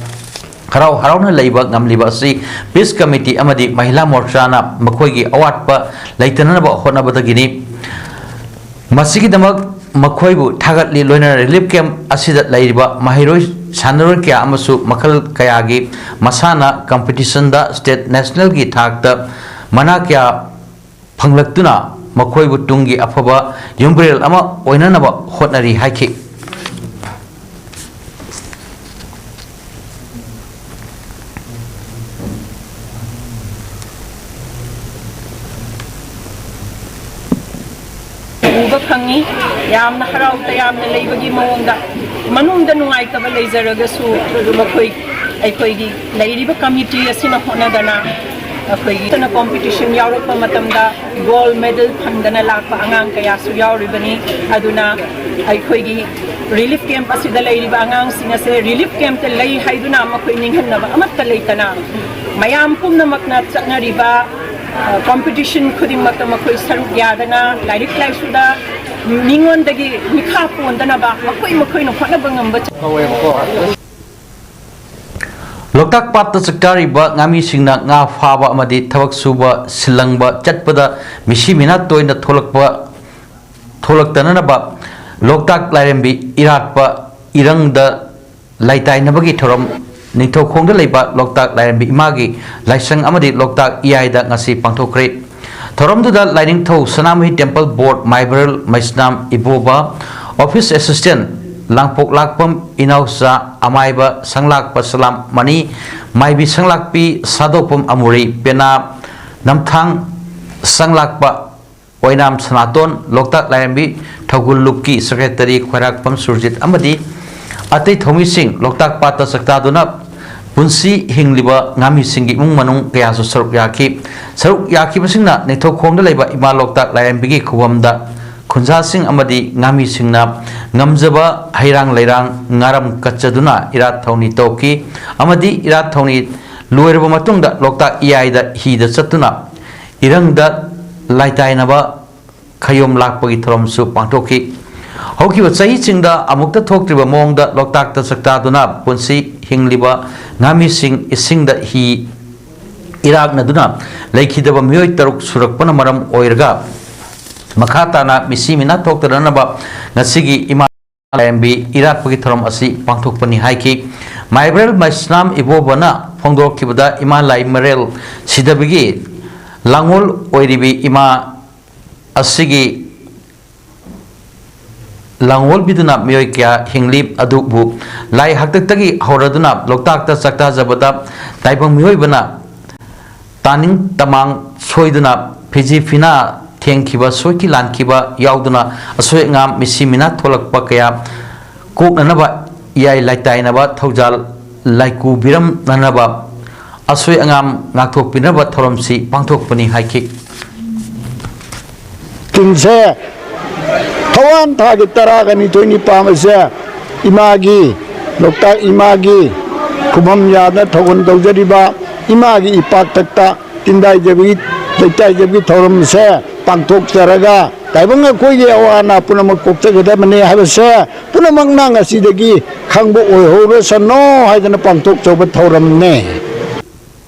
ꯍꯔꯥꯎ ꯍꯔꯥꯎꯅ ꯂꯩꯕ ꯉꯝꯂꯤꯕ ꯑꯁꯤ ꯄꯤꯁ ꯀꯃꯤꯇꯤ ꯑꯃꯗꯤ ꯃꯍꯤꯂꯥ ꯃꯣꯔꯆꯥꯅ ꯃꯈꯣꯏꯒꯤ ꯑꯋꯥꯠꯄ ꯂꯩꯇꯅꯅꯕ ꯍꯣꯠꯅꯕꯗꯒꯤꯅꯤ꯫ ꯃꯁꯤꯒꯤꯗꯃꯛ ꯃꯈꯣꯏꯕꯨ ꯊꯥꯒꯠꯂꯤ꯫ ꯂꯣꯏꯅꯅ ꯔꯤꯂꯤꯐ ꯀꯦꯝꯞ ꯑꯁꯤꯗ ꯂꯩꯔꯤꯕ ꯃꯍꯩꯔꯣꯏ ꯁꯥꯟꯅꯔꯣꯏ ꯀꯌꯥ ꯑꯃꯁꯨ ꯃꯈꯜ ꯀꯌꯥꯒꯤ ꯃꯁꯥꯟꯅ ꯀꯝꯄꯤꯇꯤꯁꯟꯗ ꯁ꯭ꯇꯦꯠ ꯅꯦꯁꯅꯦꯜꯒꯤ ꯊꯥꯛꯇ ꯃꯅꯥ ꯀꯌꯥ ꯐꯪꯂꯛꯇꯨꯅ ꯃꯈꯣꯏꯕꯨ ꯇꯨꯡꯒꯤ ꯑꯐꯕ ꯌꯨꯝꯕꯔꯦꯜ ꯑꯃ ꯑꯣꯏꯅꯅꯕ ꯍꯣꯠꯅꯔꯤ ꯍꯥꯏꯈꯤ꯫ ꯎꯕ ꯐꯪꯉꯤ꯫ ꯌꯥꯝꯅ ꯍꯔꯥꯎ ꯇꯌꯥꯝꯅ ꯂꯩꯕꯒꯤ ꯃꯑꯣꯡꯗ, ꯃꯅꯨꯡꯗ ꯅꯨꯡꯉꯥꯏꯇꯕ ꯂꯩꯖꯔꯒꯁꯨ, ꯃꯈꯣꯏ, ꯑꯩꯈꯣꯏꯒꯤ ꯂꯩꯔꯤꯕ ꯀꯃꯤꯇꯤ ꯑꯁꯤꯅ ꯍꯣꯠꯅꯗꯅ, ꯑꯩꯈꯣꯏꯒꯤ ꯇꯅ ꯀꯣꯝꯄꯤꯇꯤꯁꯟ ꯌꯥꯎꯔꯛꯄ ꯃꯇꯝꯗ ꯒꯣꯜ ꯃꯦꯗꯜ ꯐꯪꯗꯅ ꯂꯥꯛꯄ ꯑꯉꯥꯡ ꯀꯌꯥꯁꯨ ꯌꯥꯎꯔꯤꯕꯅꯤ꯫ ꯑꯗꯨꯅ ꯑꯩꯈꯣꯏꯒꯤ ꯔꯤꯂꯤꯐ ꯀꯦꯝꯞ ꯑꯁꯤꯗ ꯂꯩꯔꯤꯕ ꯑꯉꯥꯡꯁꯤꯡ ꯑꯁꯦ ꯔꯤꯂꯤꯐ ꯀꯦꯝꯞꯇ ꯂꯩ ꯍꯥꯏꯗꯨꯅ ꯃꯈꯣꯏ ꯅꯤꯡꯍꯟꯅꯕ ꯑꯃꯠꯇ ꯂꯩꯇꯅ, ꯃꯌꯥꯝ ꯄꯨꯝꯅꯃꯛꯅ ꯆꯠꯅꯔꯤꯕ, ꯑ, ꯀꯣꯝꯄꯤꯇꯤꯁꯟ ꯈꯨꯗꯤꯡꯃꯛꯇ ꯃꯈꯣꯏ ꯁꯔꯨꯛ ꯌꯥꯗꯅ, ꯂꯥꯏꯔꯤꯛ ꯂꯥꯏꯁꯨꯗ ꯃꯤꯉꯣꯟꯗꯒꯤ ꯃꯤꯈꯥ ꯄꯣꯟꯗꯅꯕ ꯃꯈꯣꯏ ꯃꯈꯣꯏꯅ ꯍꯣꯠꯅꯕ ꯉꯝꯕ ꯆ- ꯂꯣꯛꯇꯥꯛ ꯄꯥꯠꯇ ꯆꯥꯛꯇꯥꯔꯤꯕ ꯉꯥꯃꯤꯁꯤꯡꯅ ꯉꯥ ꯐꯥꯕ ꯑꯃꯗꯤ ꯊꯕꯛ ꯁꯨꯕ ꯁꯤꯜꯂꯪꯕ ꯆꯠꯄꯗ ꯃꯤꯁꯤ ꯃꯤꯅꯥ ꯇꯣꯏꯅ ꯊꯣꯛꯂꯛꯄ, ꯊꯣꯛꯂꯛꯇꯅꯅꯕ ꯂꯣꯛꯇꯥꯛ ꯂꯥꯏꯔꯦꯝꯕꯤ ꯏꯔꯥꯠꯄ ꯏꯔꯪꯗ ꯂꯩꯇꯥꯏꯅꯕꯒꯤ ꯊꯧꯔꯝ ꯅꯤꯡꯊꯧꯈꯣꯡꯗ ꯂꯩꯕ ꯂꯣꯛꯇꯥꯛ ꯂꯥꯏꯔꯦꯝꯕꯤ ꯏꯃꯥꯒꯤ ꯂꯥꯏꯁꯪ ꯑꯃꯗꯤ ꯂꯣꯛꯇꯥꯛ ꯏꯌꯥꯏꯗ ꯉꯁꯤ ꯄꯥꯡꯊꯣꯛꯈ꯭ꯔꯦ꯫ ꯊꯧꯔꯝꯗꯨꯗ ꯂꯥꯏꯅꯤꯡꯊꯧ ꯁꯅꯥꯃꯍꯤ ꯇꯦꯝꯄꯜ ꯕꯣꯔꯗ, ꯃꯥꯏꯕꯔꯦꯜ ꯃꯩꯁꯅꯥꯝ ꯏꯕꯣꯕ, ꯑꯣꯐꯤꯁ ꯑꯦꯁꯤꯁꯇꯦꯟ ꯂꯥꯡꯄꯣꯛ ꯂꯥꯛꯄꯝ ꯏꯅꯥꯎꯆꯥ, ꯑꯃꯥꯏꯕ ꯁꯪꯂꯥꯛꯄ ꯁꯂꯥꯝ ꯃꯅꯤ, ꯃꯥꯏꯕꯤ ꯁꯪꯂꯥꯛꯄꯤ ꯁꯥꯗꯣꯛꯄꯝ ꯑꯃꯨꯔꯤ, ꯄꯦꯅꯥ ꯅꯝꯊꯥꯡ ꯁꯪꯂꯥꯛꯄ ꯑꯣꯏꯅꯥꯝ ꯁꯅꯥꯇꯣꯟ, ꯂꯣꯛꯇꯥꯛ ꯂꯥꯏꯔꯦꯝꯕꯤ ꯊꯧꯒꯜ ꯂꯨꯞꯀꯤ ꯁꯦꯀ꯭ꯔꯦꯇꯔꯤ ꯈ꯭ꯋꯥꯏꯔꯥꯛꯄꯝ ꯁꯨꯔꯖꯤꯠ ꯑꯃꯗꯤ ꯑꯇꯩ ꯊꯧꯃꯤꯁꯤꯡ ꯂꯣꯛꯇꯥꯛ ꯄꯥꯠꯇ ꯆꯥꯛꯇꯥꯗꯨꯅ ꯄꯨꯟꯁꯤ ꯍꯤꯡꯂꯤꯕ ꯉꯥꯃꯤꯁꯤꯡꯒꯤ ꯏꯃꯨꯡ ꯃꯅꯨꯡ ꯀꯌꯥꯁꯨ ꯁꯔꯨꯛ ꯌꯥꯈꯤ꯫ ꯁꯔꯨꯛ ꯌꯥꯈꯤꯕꯁꯤꯡꯅ ꯅꯤꯡꯊꯧꯈꯣꯡꯗ ꯂꯩꯕ ꯏꯃꯥ ꯂꯣꯛꯇꯥꯛ ꯂꯥꯏꯔꯦꯝꯕꯤꯒꯤ ꯈꯨꯕꯝꯗ ꯈꯨꯟꯖꯥꯁꯤꯡ ꯑꯃꯗꯤ ꯉꯥꯃꯤꯁꯤꯡꯅ ꯉꯝꯖꯕ ꯍꯩꯔꯥꯡ ꯂꯩꯔꯥꯡ ꯉꯥꯔꯝ ꯀꯠꯆꯗꯨꯅ ꯏꯔꯥꯠ ꯊꯧꯅꯤ ꯇꯧꯈꯤ ꯑꯃꯗꯤ ꯏꯔꯥꯠ ꯊꯧꯅꯤ ꯂꯣꯏꯔꯕ ꯃꯇꯨꯡꯗ ꯂꯣꯛꯇꯥꯛ ꯏꯌꯥꯏꯗ ꯍꯤꯗ ꯆꯠꯇꯨꯅ ꯏꯔꯪꯗ ꯂꯥꯏꯇꯥꯏꯅꯕ ꯈꯌꯣꯝ ꯂꯥꯛꯄꯒꯤ ꯊꯧꯔꯝꯁꯨ ꯄꯥꯡꯊꯣꯛꯈꯤ꯫ ꯍꯧꯈꯤꯕ ꯆꯍꯤꯁꯤꯡꯗ ꯑꯃꯨꯛꯇ ꯊꯣꯛꯇ꯭ꯔꯤꯕ ꯃꯑꯣꯡꯗ ꯂꯣꯛꯇꯥꯛꯇ ꯆꯥꯛꯇꯥꯗꯨꯅ ꯄꯨꯟꯁꯤ ꯍꯤꯡꯂꯤꯕ ꯉꯥꯃꯤꯁꯤꯡ ꯏꯁꯤꯡꯗ ꯍꯤ ꯏꯔꯥꯛꯅꯗꯨꯅ ꯂꯩꯈꯤꯗꯕ ꯃꯤꯑꯣꯏ ꯇꯔꯨꯛ ꯁꯨꯔꯛꯄꯅ ꯃꯔꯝ ꯑꯣꯏꯔꯒ ꯃꯈꯥ ꯇꯥꯅ ꯃꯤꯁꯤ ꯃꯤꯅꯥ ꯊꯣꯛꯇꯅꯅꯕ ꯉꯁꯤꯒꯤ ꯏꯃꯥ ꯂꯥꯏꯔꯦꯝꯕꯤ ꯏꯔꯥꯠꯄꯒꯤ ꯊꯧꯔꯝ ꯑꯁꯤ ꯄꯥꯡꯊꯣꯛꯄꯅꯤ ꯍꯥꯏꯈꯤ꯫ ꯃꯥꯏꯕ꯭ꯔꯦꯜ ꯃꯩꯁꯅꯥꯝ ꯏꯕꯣꯕꯅ ꯐꯣꯡꯗꯣꯔꯛꯈꯤꯕꯗ ꯏꯃꯥ ꯂꯥꯏꯃꯔꯦꯜ ꯁꯤꯗꯕꯤꯒꯤ ꯂꯥꯡꯉꯣꯜ ꯑꯣꯏꯔꯤꯕꯤ ꯏꯃꯥ ꯑꯁꯤꯒꯤ ꯂꯥꯡꯑꯣꯜꯕꯤꯗꯨꯅ ꯃꯤꯑꯣꯏ ꯀꯌꯥ ꯍꯤꯡꯂꯤ꯫ ꯑꯗꯨꯕꯨ ꯂꯥꯏ ꯍꯥꯛꯇꯛꯇꯒꯤ ꯍꯧꯔꯗꯨꯅ ꯂꯣꯛꯇꯥꯛꯇ ꯆꯥꯛꯇꯥꯖꯕꯗ ꯇꯥꯏꯕꯪ ꯃꯤꯑꯣꯏꯕꯅ ꯇꯥꯅꯤꯡ ꯇꯃꯥꯡ ꯁꯣꯏꯗꯨꯅ ꯐꯤꯖꯤ ꯐꯤꯅꯥ ꯊꯦꯡꯈꯤꯕ, ꯁꯣꯏꯈꯤ ꯂꯥꯟꯈꯤꯕ ꯌꯥꯎꯗꯨꯅ ꯑꯁꯣꯏ ꯑꯉꯥꯝ ꯃꯤꯁꯤ ꯃꯤꯅꯥ ꯊꯣꯛꯂꯛꯄ ꯀꯌꯥ ꯀꯣꯛꯅꯅꯕ ꯏꯌꯥꯏ ꯂꯥꯏꯇꯥꯏꯅꯕ ꯊꯧꯖꯥꯜ ꯂꯥꯏꯀꯨꯕꯤꯔꯝꯅꯅꯕ ꯑꯁꯣꯏ ꯑꯉꯥꯝ ꯉꯥꯛꯊꯣꯛꯄꯤꯅꯕ ꯊꯧꯔꯝꯁꯤ ꯄꯥꯡꯊꯣꯛꯄꯅꯤ ꯍꯥꯏꯈꯤ꯫ ꯇꯤꯟꯁꯦ ꯊꯧꯋꯥꯟ ꯊꯥꯒꯤ ꯇꯔꯥꯒ ꯅꯤꯊꯣꯏꯅꯤ ꯄꯥꯝꯕꯁꯦ ꯏꯃꯥꯒꯤ, ꯂꯣꯛꯇꯥꯛ ꯏꯃꯥꯒꯤ ꯈꯨꯕꯝ ꯌꯥꯗ ꯊꯧꯒꯜ ꯇꯧꯖꯔꯤꯕ ꯏꯃꯥꯒꯤ ꯏꯄꯥꯛꯇꯛꯇ ꯇꯤꯟꯗꯥꯏꯖꯕꯒꯤ, ꯂꯩꯇꯥꯏꯖꯕꯒꯤ ꯊꯧꯔꯝꯁꯦ ꯄꯥꯡꯊꯣꯛꯆꯔꯒ ꯇꯥꯏꯕꯪ ꯑꯩꯈꯣꯏꯒꯤ ꯑꯋꯥ ꯑꯅꯥ ꯄꯨꯝꯅꯃꯛ ꯀꯣꯛꯆꯒꯗꯕꯅꯦ ꯍꯥꯏꯕꯁꯦ ꯄꯨꯝꯅꯃꯛꯅ ꯉꯁꯤꯗꯒꯤ ꯈꯪꯕ ꯑꯣꯏꯍꯧꯔꯁꯅꯣ ꯍꯥꯏꯗꯅ ꯄꯥꯡꯊꯣꯛꯆꯕ ꯊꯧꯔꯝꯅꯦ꯫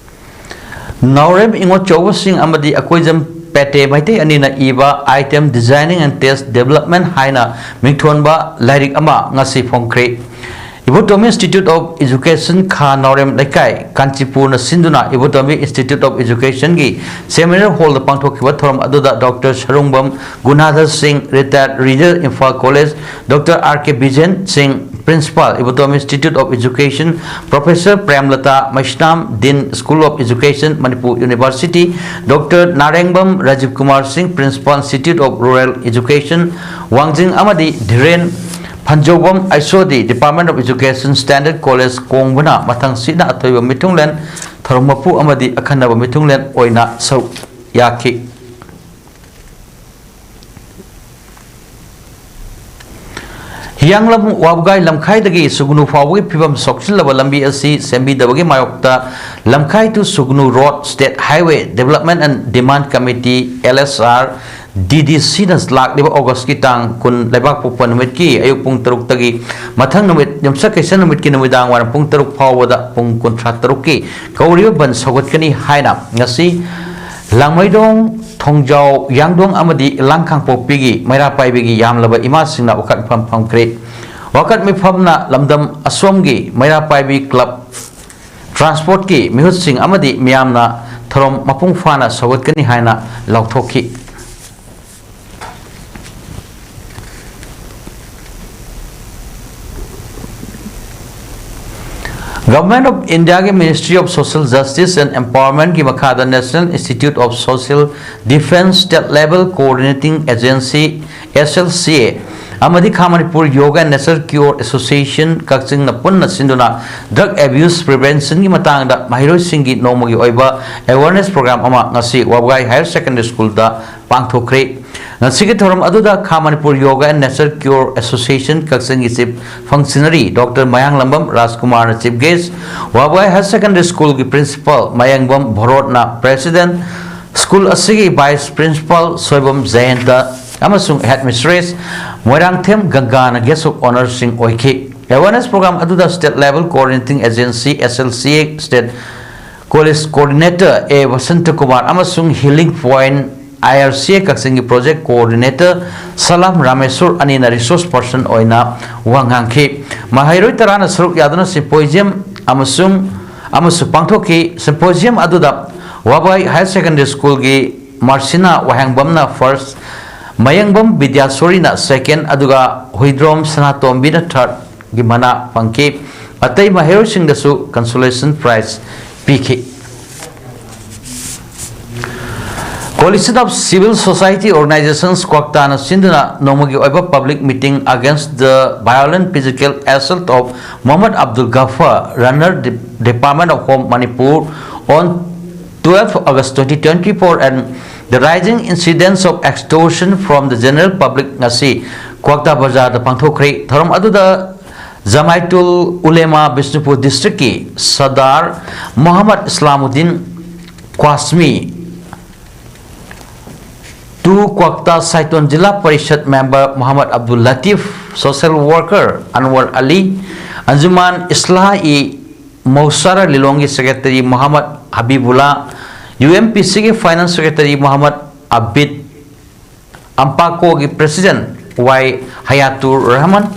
ꯅꯥꯎꯔꯦꯝ ꯏꯉꯣꯠꯆꯧꯕꯁꯤꯡ ꯑꯃꯗꯤ ꯑꯀꯣꯏꯖꯝ ꯄꯦꯇꯦ ꯃꯩꯇꯩ ꯑꯅꯤꯅ ꯏꯕ Item Designing and Test Development ꯍꯥꯏꯅ ꯃꯤꯡꯊꯣꯟꯕ ꯂꯥꯏꯔꯤꯛ ꯑꯃ ꯉꯁꯤ ꯐꯣꯡꯈ꯭ꯔꯦ꯫ Ibotomi Institute of Education, ꯈꯥ ꯅꯥꯎꯔꯦꯝ ꯂꯩꯀꯥꯏ, ꯀꯥꯟꯆꯤꯄꯨꯔꯅ ꯁꯤꯟꯗꯨꯅ Ibotomi Institute of Education ꯒꯤ seminar hall ꯗ ꯄꯥꯡꯊꯣꯛꯈꯤꯕ ꯊꯧꯔꯝ ꯑꯗꯨꯗ Doctor ꯁꯔꯨꯡꯕꯝ ꯒꯨꯅꯥꯙꯔ ꯁꯤꯡ, retired Reader, Imphal College, Doctor R K ꯕꯤꯖꯦꯟ ꯁꯤꯡ, Principal, Ibotomi Institute of Education, Professor ꯄ꯭ꯔꯦꯝꯂꯇꯥ Meisnam, Dean, School of Education, Manipur University, Doctor ꯅꯥꯔꯦꯡꯕꯝ ꯔꯥꯖꯤꯕ ꯀꯨꯃꯥꯔ ꯁꯤꯡ, Principal, Institute of Rural Education, ꯋꯥꯡꯖꯤꯡ ꯑꯃꯗꯤ ꯙꯤꯔꯦꯟ ꯐꯟꯖꯧꯕꯝ, H O D, Department of Education, Standard College, ꯀꯣꯡꯕꯅ ꯃꯊꯪꯁꯤꯠꯅ ꯑꯊꯣꯏꯕ ꯃꯤꯊꯨꯡꯂꯦꯟ, ꯊꯧꯔꯝ ꯃꯄꯨ ꯑꯃꯗꯤ ꯑꯈꯟꯅꯕ ꯃꯤꯊꯨꯡꯂꯦꯟ ꯑꯣꯏꯅ ꯁꯔꯨꯛ ꯌꯥꯈꯤ꯫ ꯍꯤꯌꯥꯡꯂꯝ ꯋꯥꯕꯒꯥꯏ ꯂꯝꯈꯥꯏꯗꯒꯤ ꯁꯨꯒꯅꯨ ꯐꯥꯎꯕꯒꯤ ꯐꯤꯕꯝ ꯁꯣꯛꯆꯤꯜꯂꯕ ꯂꯝꯕꯤ ꯑꯁꯤ ꯁꯦꯝꯕꯤꯗꯕꯒꯤ ꯃꯥꯌꯣꯛꯇ Lamkhai to Sugnu Road State Highway Development and Demand Committee, L S R, DDCꯅ ꯂꯥꯛꯂꯤꯕ ꯑꯣꯒꯁꯀꯤ ꯇꯥꯡ ꯀꯨꯟ ꯂꯩꯕꯥꯛꯄꯣꯛꯄ ꯅꯨꯃꯤꯠꯀꯤ ꯑꯌꯨꯛ ꯄꯨꯡ ꯇꯔꯨꯛꯇꯒꯤ ꯃꯊꯪ ꯅꯨꯃꯤꯠ ꯌꯨꯝꯁꯀꯩꯁ ꯅꯨꯃꯤꯠꯀꯤ ꯅꯨꯃꯤꯗꯥꯡ ꯋꯥꯏꯔꯝ ꯄꯨꯡ ꯇꯔꯨꯛ ꯐꯥꯎꯕꯗ ꯄꯨꯡ ꯀꯨꯟꯊ꯭ꯔꯥ ꯇꯔꯨꯛꯀꯤ ꯀꯧꯔꯤꯕ ꯕꯟ ꯁꯧꯒꯠꯀꯅꯤ ꯍꯥꯏꯅ ꯉꯁꯤ ꯂꯥꯡꯃꯩꯗꯣꯡ, ꯊꯣꯡꯖꯥꯎ, ꯌꯥꯡꯗꯣꯡ ꯑꯃꯗꯤ ꯂꯥꯡ ꯀꯥꯡꯄꯣꯛꯄꯤꯒꯤ ꯃꯩꯔꯥ ꯄꯥꯏꯕꯤꯒꯤ ꯌꯥꯝꯂꯕ ꯏꯃꯥꯁꯤꯡꯅ ꯋꯥꯀꯠ ꯃꯤꯐꯝ ꯐꯝꯈ꯭ꯔꯦ꯫ ꯋꯥꯀꯠ ꯃꯤꯐꯝꯅ ꯂꯝꯗꯝ ꯑꯁꯣꯝꯒꯤ ꯃꯩꯔꯥ ꯄꯥꯏꯕꯤ ꯀ꯭ꯂꯕ, ꯇ꯭ꯔꯥꯟꯁꯄꯣꯔꯠꯀꯤ ꯃꯤꯍꯨꯠꯁꯤꯡ ꯑꯃꯗꯤ ꯃꯤꯌꯥꯝꯅ ꯊꯧꯔꯝ ꯃꯄꯨꯡ ꯐꯥꯅ ꯁꯧꯒꯠꯀꯅꯤ ꯍꯥꯏꯅ ꯂꯥꯎꯊꯣꯛꯈꯤ꯫ Government of Indiaꯒꯤ Ministry of Social Justice and Empowermentꯀꯤ ꯃꯈꯥꯗ National Institute of Social Defence State Level Coordinating Agency, SLCA, ꯑꯃꯗꯤ ꯈꯥ Manipur Yoga and Nature Cure Association ꯀꯛꯆꯤꯡꯅ ꯄꯨꯟꯅ ꯁꯤꯟꯗꯨꯅ drug abuse preventionꯒꯤ ꯃꯇꯥꯡꯗ ꯃꯍꯩꯔꯣꯏꯁꯤꯡꯒꯤ ꯅꯣꯡꯃꯒꯤ ꯑꯣꯏꯕ awareness program ꯑꯃ ꯉꯁꯤ ꯋꯥꯕꯒꯥꯏ Higher Secondary Schoolꯗ ꯄꯥꯡꯊꯣꯛꯈ꯭ꯔꯦ꯫ ꯉꯁꯤꯒꯤ ꯊꯧꯔꯝ ꯑꯗꯨꯗ ꯈꯥ Manipur Yoga and Nature Cure Association ꯀꯛꯆꯤꯡꯒꯤ Chief Functionary Doctor ꯃꯌꯥꯡꯂꯝꯕꯝ ꯔꯥꯖꯀꯨꯃꯥꯔꯅ Chief Guest, ꯋꯥꯕꯒꯥꯏ Higher Secondary Schoolꯒꯤ Principal ꯃꯌꯥꯡꯕꯝ ꯚꯣꯔꯣꯠꯅ President, school ꯑꯁꯤꯒꯤ Vice Principal ꯁꯣꯏꯕꯝ ꯖꯌꯟꯇ ꯑꯃꯁꯨꯡ Headmistress ꯃꯣꯏꯔꯥꯡꯊꯦꯝ ꯒꯪꯒꯥꯅ Guest of Honourꯁꯤꯡ ꯑꯣꯏꯈꯤ꯫ Awareness program ꯑꯗꯨꯗ State Level Coordinating Agency, SLCA State College Coordinator ꯑꯦ ꯕꯁꯟꯇ ꯀꯨꯃꯥꯔ ꯑꯃꯁꯨꯡ Healing Point IRCA ꯀꯛꯆꯤꯡꯒꯤ Project Coordinator ꯁꯂꯥꯝ ꯔꯥꯃꯦꯁꯣꯔ ꯑꯅꯤꯅ resource person ꯑꯣꯏꯅ ꯋꯥ ꯉꯥꯡꯈꯤ꯫ ꯃꯍꯩꯔꯣꯏ ꯇꯔꯥꯅ ꯁꯔꯨꯛ ꯌꯥꯗꯨꯅ symposium ꯑꯃꯁꯨꯡ ꯑꯃꯁꯨ ꯄꯥꯡꯊꯣꯛꯈꯤ꯫ Symposium ꯑꯗꯨꯗ ꯋꯥꯕꯒꯥꯏ Higher Secondary Schoolꯒꯤ ꯃꯥꯔꯁꯤꯅꯥ ꯋꯥꯍꯦꯡꯕꯝꯅ first, ꯃꯌꯦꯡꯕꯝ ꯕꯤꯗ꯭ꯌꯥꯁꯣꯔꯤꯅ second, ꯑꯗꯨꯒ ꯍꯨꯏꯗ꯭ꯔꯣꯝ ꯁꯅꯥꯇꯣꯝꯕꯤꯅ thirdꯒꯤ ꯃꯅꯥ ꯐꯪꯈꯤ꯫ ꯑꯇꯩ ꯃꯍꯩꯔꯣꯏꯁꯤꯡꯗꯁꯨ consolation prize ꯄꯤꯈꯤ꯫ Coalition of Civil Society Organizations, ꯀ꯭ꯋꯥꯛꯇꯥꯅ ꯁꯤꯟꯗꯨꯅ ꯅꯣꯡꯃꯒꯤ ꯑꯣꯏꯕ public meeting against the violent physical assault of Mohammad Abdul Ghaffar, runner, De-, Department of Home, Manipur, on twelfth August twenty twenty-four and the rising incidence of extortion from the general public ꯉꯁꯤ ꯀ꯭ꯋꯥꯛꯇꯥ ꯕꯖꯥꯔꯗ ꯄꯥꯡꯊꯣꯛꯈ꯭ꯔꯦ꯫ ꯊꯧꯔꯝ ꯑꯗꯨꯗ ꯖꯃꯥꯏꯇꯨꯜ ꯎꯂꯦꯃꯥ Bishnupur districtꯀꯤ Sardar Mohammad ꯏꯁꯂꯥꯃꯨꯗꯤꯟ ꯀ꯭ꯋꯥꯁꯃꯤ, Two, Kwakta Saiton Zilla Parishad member Muhammad Abdul Latif, social worker Anwar Ali, Anjuman Islah-e Mausara Lilong-e secretary Muhammad Habibullah, U M P C-e finance secretary Muhammad Abid, Ampako-e president Y Hayatur Rahman,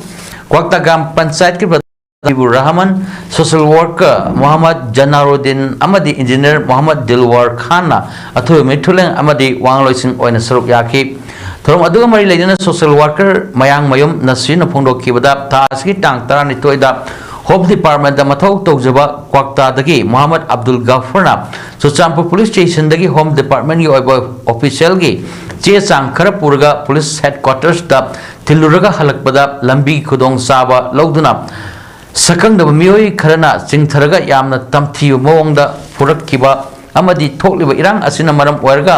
Kwakta Gram Panchayat-e Habibur Rahman, social worker Muhammad Janaruddin ꯑꯃꯗꯤ engineer Muhammad Dilwar Khan-ꯅ ꯑꯊꯣꯏꯕ ꯃꯤꯊꯨꯂꯦꯡ ꯑꯃꯗꯤ ꯋꯥꯉꯥꯡꯂꯣꯏꯁꯤꯡ ꯑꯣꯏꯅ ꯁꯔꯨꯛ ꯌꯥꯈꯤ꯫ ꯊꯧꯔꯝ ꯑꯗꯨꯒ ꯃꯔꯤ ꯂꯩꯅꯅ social worker ꯃꯌꯥꯡꯃꯌꯨꯝ ꯅꯁꯤꯔꯅ ꯐꯣꯡꯗꯣꯛꯈꯤꯕꯗ, ꯊꯥ ꯑꯁꯤꯒꯤ ꯇꯥꯡ ꯇꯔꯥꯅꯤꯊꯣꯏꯗ Home Department-ꯇ ꯃꯊꯧ ꯇꯧꯖꯕ ꯀ꯭ꯋꯥꯛꯇꯥꯗꯒꯤ ꯃꯨꯍꯝꯃꯗ ꯑꯕꯗꯨꯜ ꯒꯐꯔꯅ ꯆꯨꯔꯆꯥꯟꯄꯨꯔ police station-ꯗꯒꯤ Home Department-ꯀꯤ ꯑꯣꯏꯕ official-ꯒꯤ ꯆꯦ ꯆꯥꯡ ꯈꯔ ꯄꯨꯔꯒ police headquarters-ꯇ ꯊꯤꯜꯂꯨꯔꯒ ꯍꯜꯂꯛꯄꯗ ꯂꯝꯕꯤ ꯈꯨꯗꯣꯡꯆꯥꯕ ꯂꯧꯗꯨꯅ ꯁꯛꯈꯪꯗꯕ ꯃꯤꯑꯣꯏ ꯈꯔꯅ ꯆꯤꯡꯊꯔꯒ ꯌꯥꯝꯅ ꯇꯝꯊꯤꯕ ꯃꯑꯣꯡꯗ ꯐꯨꯔꯛꯈꯤꯕ ꯑꯃꯗꯤ ꯊꯣꯛꯂꯤꯕ ꯏꯔꯥꯡ ꯑꯁꯤꯅ ꯃꯔꯝ ꯑꯣꯏꯔꯒ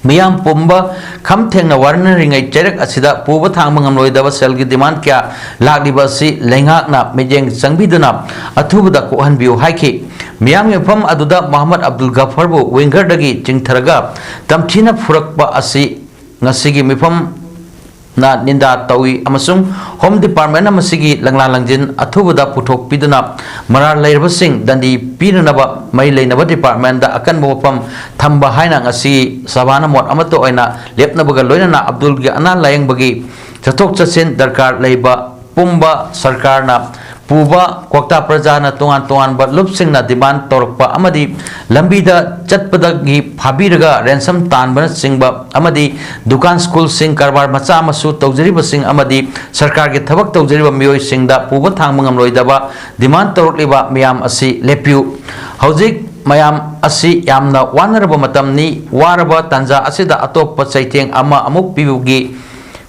ꯃꯤꯌꯥꯝ ꯄꯨꯝꯕ ꯈꯝ ꯊꯦꯡꯅ ꯋꯥꯅꯔꯤꯉꯩ ꯆꯩꯔꯛ ꯑꯁꯤꯗ ꯄꯨꯕ ꯊꯥꯡꯕ ꯉꯝꯂꯣꯏꯗꯕ ꯁꯦꯜꯒꯤ demand ꯀꯌꯥ ꯂꯥꯛꯂꯤꯕ ꯑꯁꯤ ꯂꯩꯉꯥꯛꯅ ꯃꯤꯠꯌꯦꯡ ꯆꯪꯕꯤꯗꯨꯅ ꯑꯊꯨꯕꯗ ꯀꯣꯛꯍꯟꯕꯤꯌꯨ ꯍꯥꯏꯈꯤ꯫ ꯃꯤꯌꯥꯝꯒꯤ ꯃꯐꯝ ꯑꯗꯨꯗ ꯃꯨꯍꯝꯃꯗ ꯑꯕꯗꯨꯜ ꯒꯐꯔꯕꯨ winger-ꯗꯒꯤ ꯆꯤꯡꯊꯔꯒ ꯇꯝꯊꯤꯅ ꯐꯨꯔꯛꯄ ꯑꯁꯤ ꯉꯁꯤꯒꯤ ꯃꯤꯐꯝꯅ ꯅꯤꯟꯗꯥ ꯇꯧꯏ ꯑꯃꯁꯨꯡ Home Department-ꯅ ꯃꯁꯤꯒꯤ ꯂꯪꯂꯥ ꯂꯪꯖꯤꯟ ꯑꯊꯨꯕꯗ ꯄꯨꯊꯣꯛꯄꯤꯗꯨꯅ ꯃꯔꯥꯜ ꯂꯩꯔꯕꯁꯤꯡ ꯗꯟꯗꯤ ꯄꯤꯅꯅꯕ ꯃꯔꯤ ꯂꯩꯅꯕ department-ꯗ ꯑꯀꯟꯕ ꯋꯥꯐꯝ ꯊꯝꯕ ꯍꯥꯏꯅ ꯉꯁꯤ ꯁꯚꯥꯅ ꯃꯣꯠ ꯑꯃꯠꯇ ꯑꯣꯏꯅ ꯂꯦꯞꯅꯕꯒ ꯂꯣꯏꯅꯅ ꯑꯕꯗꯨꯜꯒꯤ ꯑꯅꯥ ꯂꯥꯌꯦꯡꯕꯒꯤ ꯆꯠꯊꯣꯛ ꯆꯠꯁꯤꯟ ꯗꯔꯀꯥꯔ ꯂꯩꯕ ꯄꯨꯝꯕ ꯁꯔꯀꯥꯔꯅ ꯄꯨꯕ ꯀ꯭ꯋꯥꯛꯇꯥ ꯄ꯭ꯔꯖꯥꯅ ꯇꯣꯉꯥꯟ ꯇꯣꯉꯥꯟꯕ ꯂꯨꯞꯁꯤꯡꯅ demand ꯇꯧꯔꯛꯄ ꯑꯃꯗꯤ ꯂꯝꯕꯤꯗ ꯆꯠꯄꯗꯒꯤ ꯐꯥꯕꯤꯔꯒ ransom ꯇꯥꯟꯕꯅꯆꯤꯡꯕ ꯑꯃꯗꯤ ꯗꯨꯀꯥꯟ, ꯁ꯭ꯀꯨꯜꯁꯤꯡ, ꯀꯔꯕꯥꯔ ꯃꯆꯥ ꯃꯁꯨ ꯇꯧꯖꯔꯤꯕꯁꯤꯡ ꯑꯃꯗꯤ ꯁꯔꯀꯥꯔꯒꯤ ꯊꯕꯛ ꯇꯧꯖꯔꯤꯕ ꯃꯤꯑꯣꯏꯁꯤꯡꯗ ꯄꯨꯕ ꯊꯥꯡꯕ ꯉꯝꯂꯣꯏꯗꯕ demand ꯇꯧꯔꯛꯂꯤꯕ ꯃꯌꯥꯝ ꯑꯁꯤ ꯂꯦꯞꯄꯤꯌꯨ꯫ ꯍꯧꯖꯤꯛ ꯃꯌꯥꯝ ꯑꯁꯤ ꯌꯥꯝꯅ ꯋꯥꯅꯔꯕ ꯃꯇꯝꯅꯤ꯫ ꯋꯥꯔꯕ ꯇꯥꯟꯖꯥ ꯑꯁꯤꯗ ꯑꯇꯣꯞꯄ ꯆꯩꯊꯦꯡ ꯑꯃ ꯑꯃꯨꯛ ꯄꯤꯕꯒꯤ,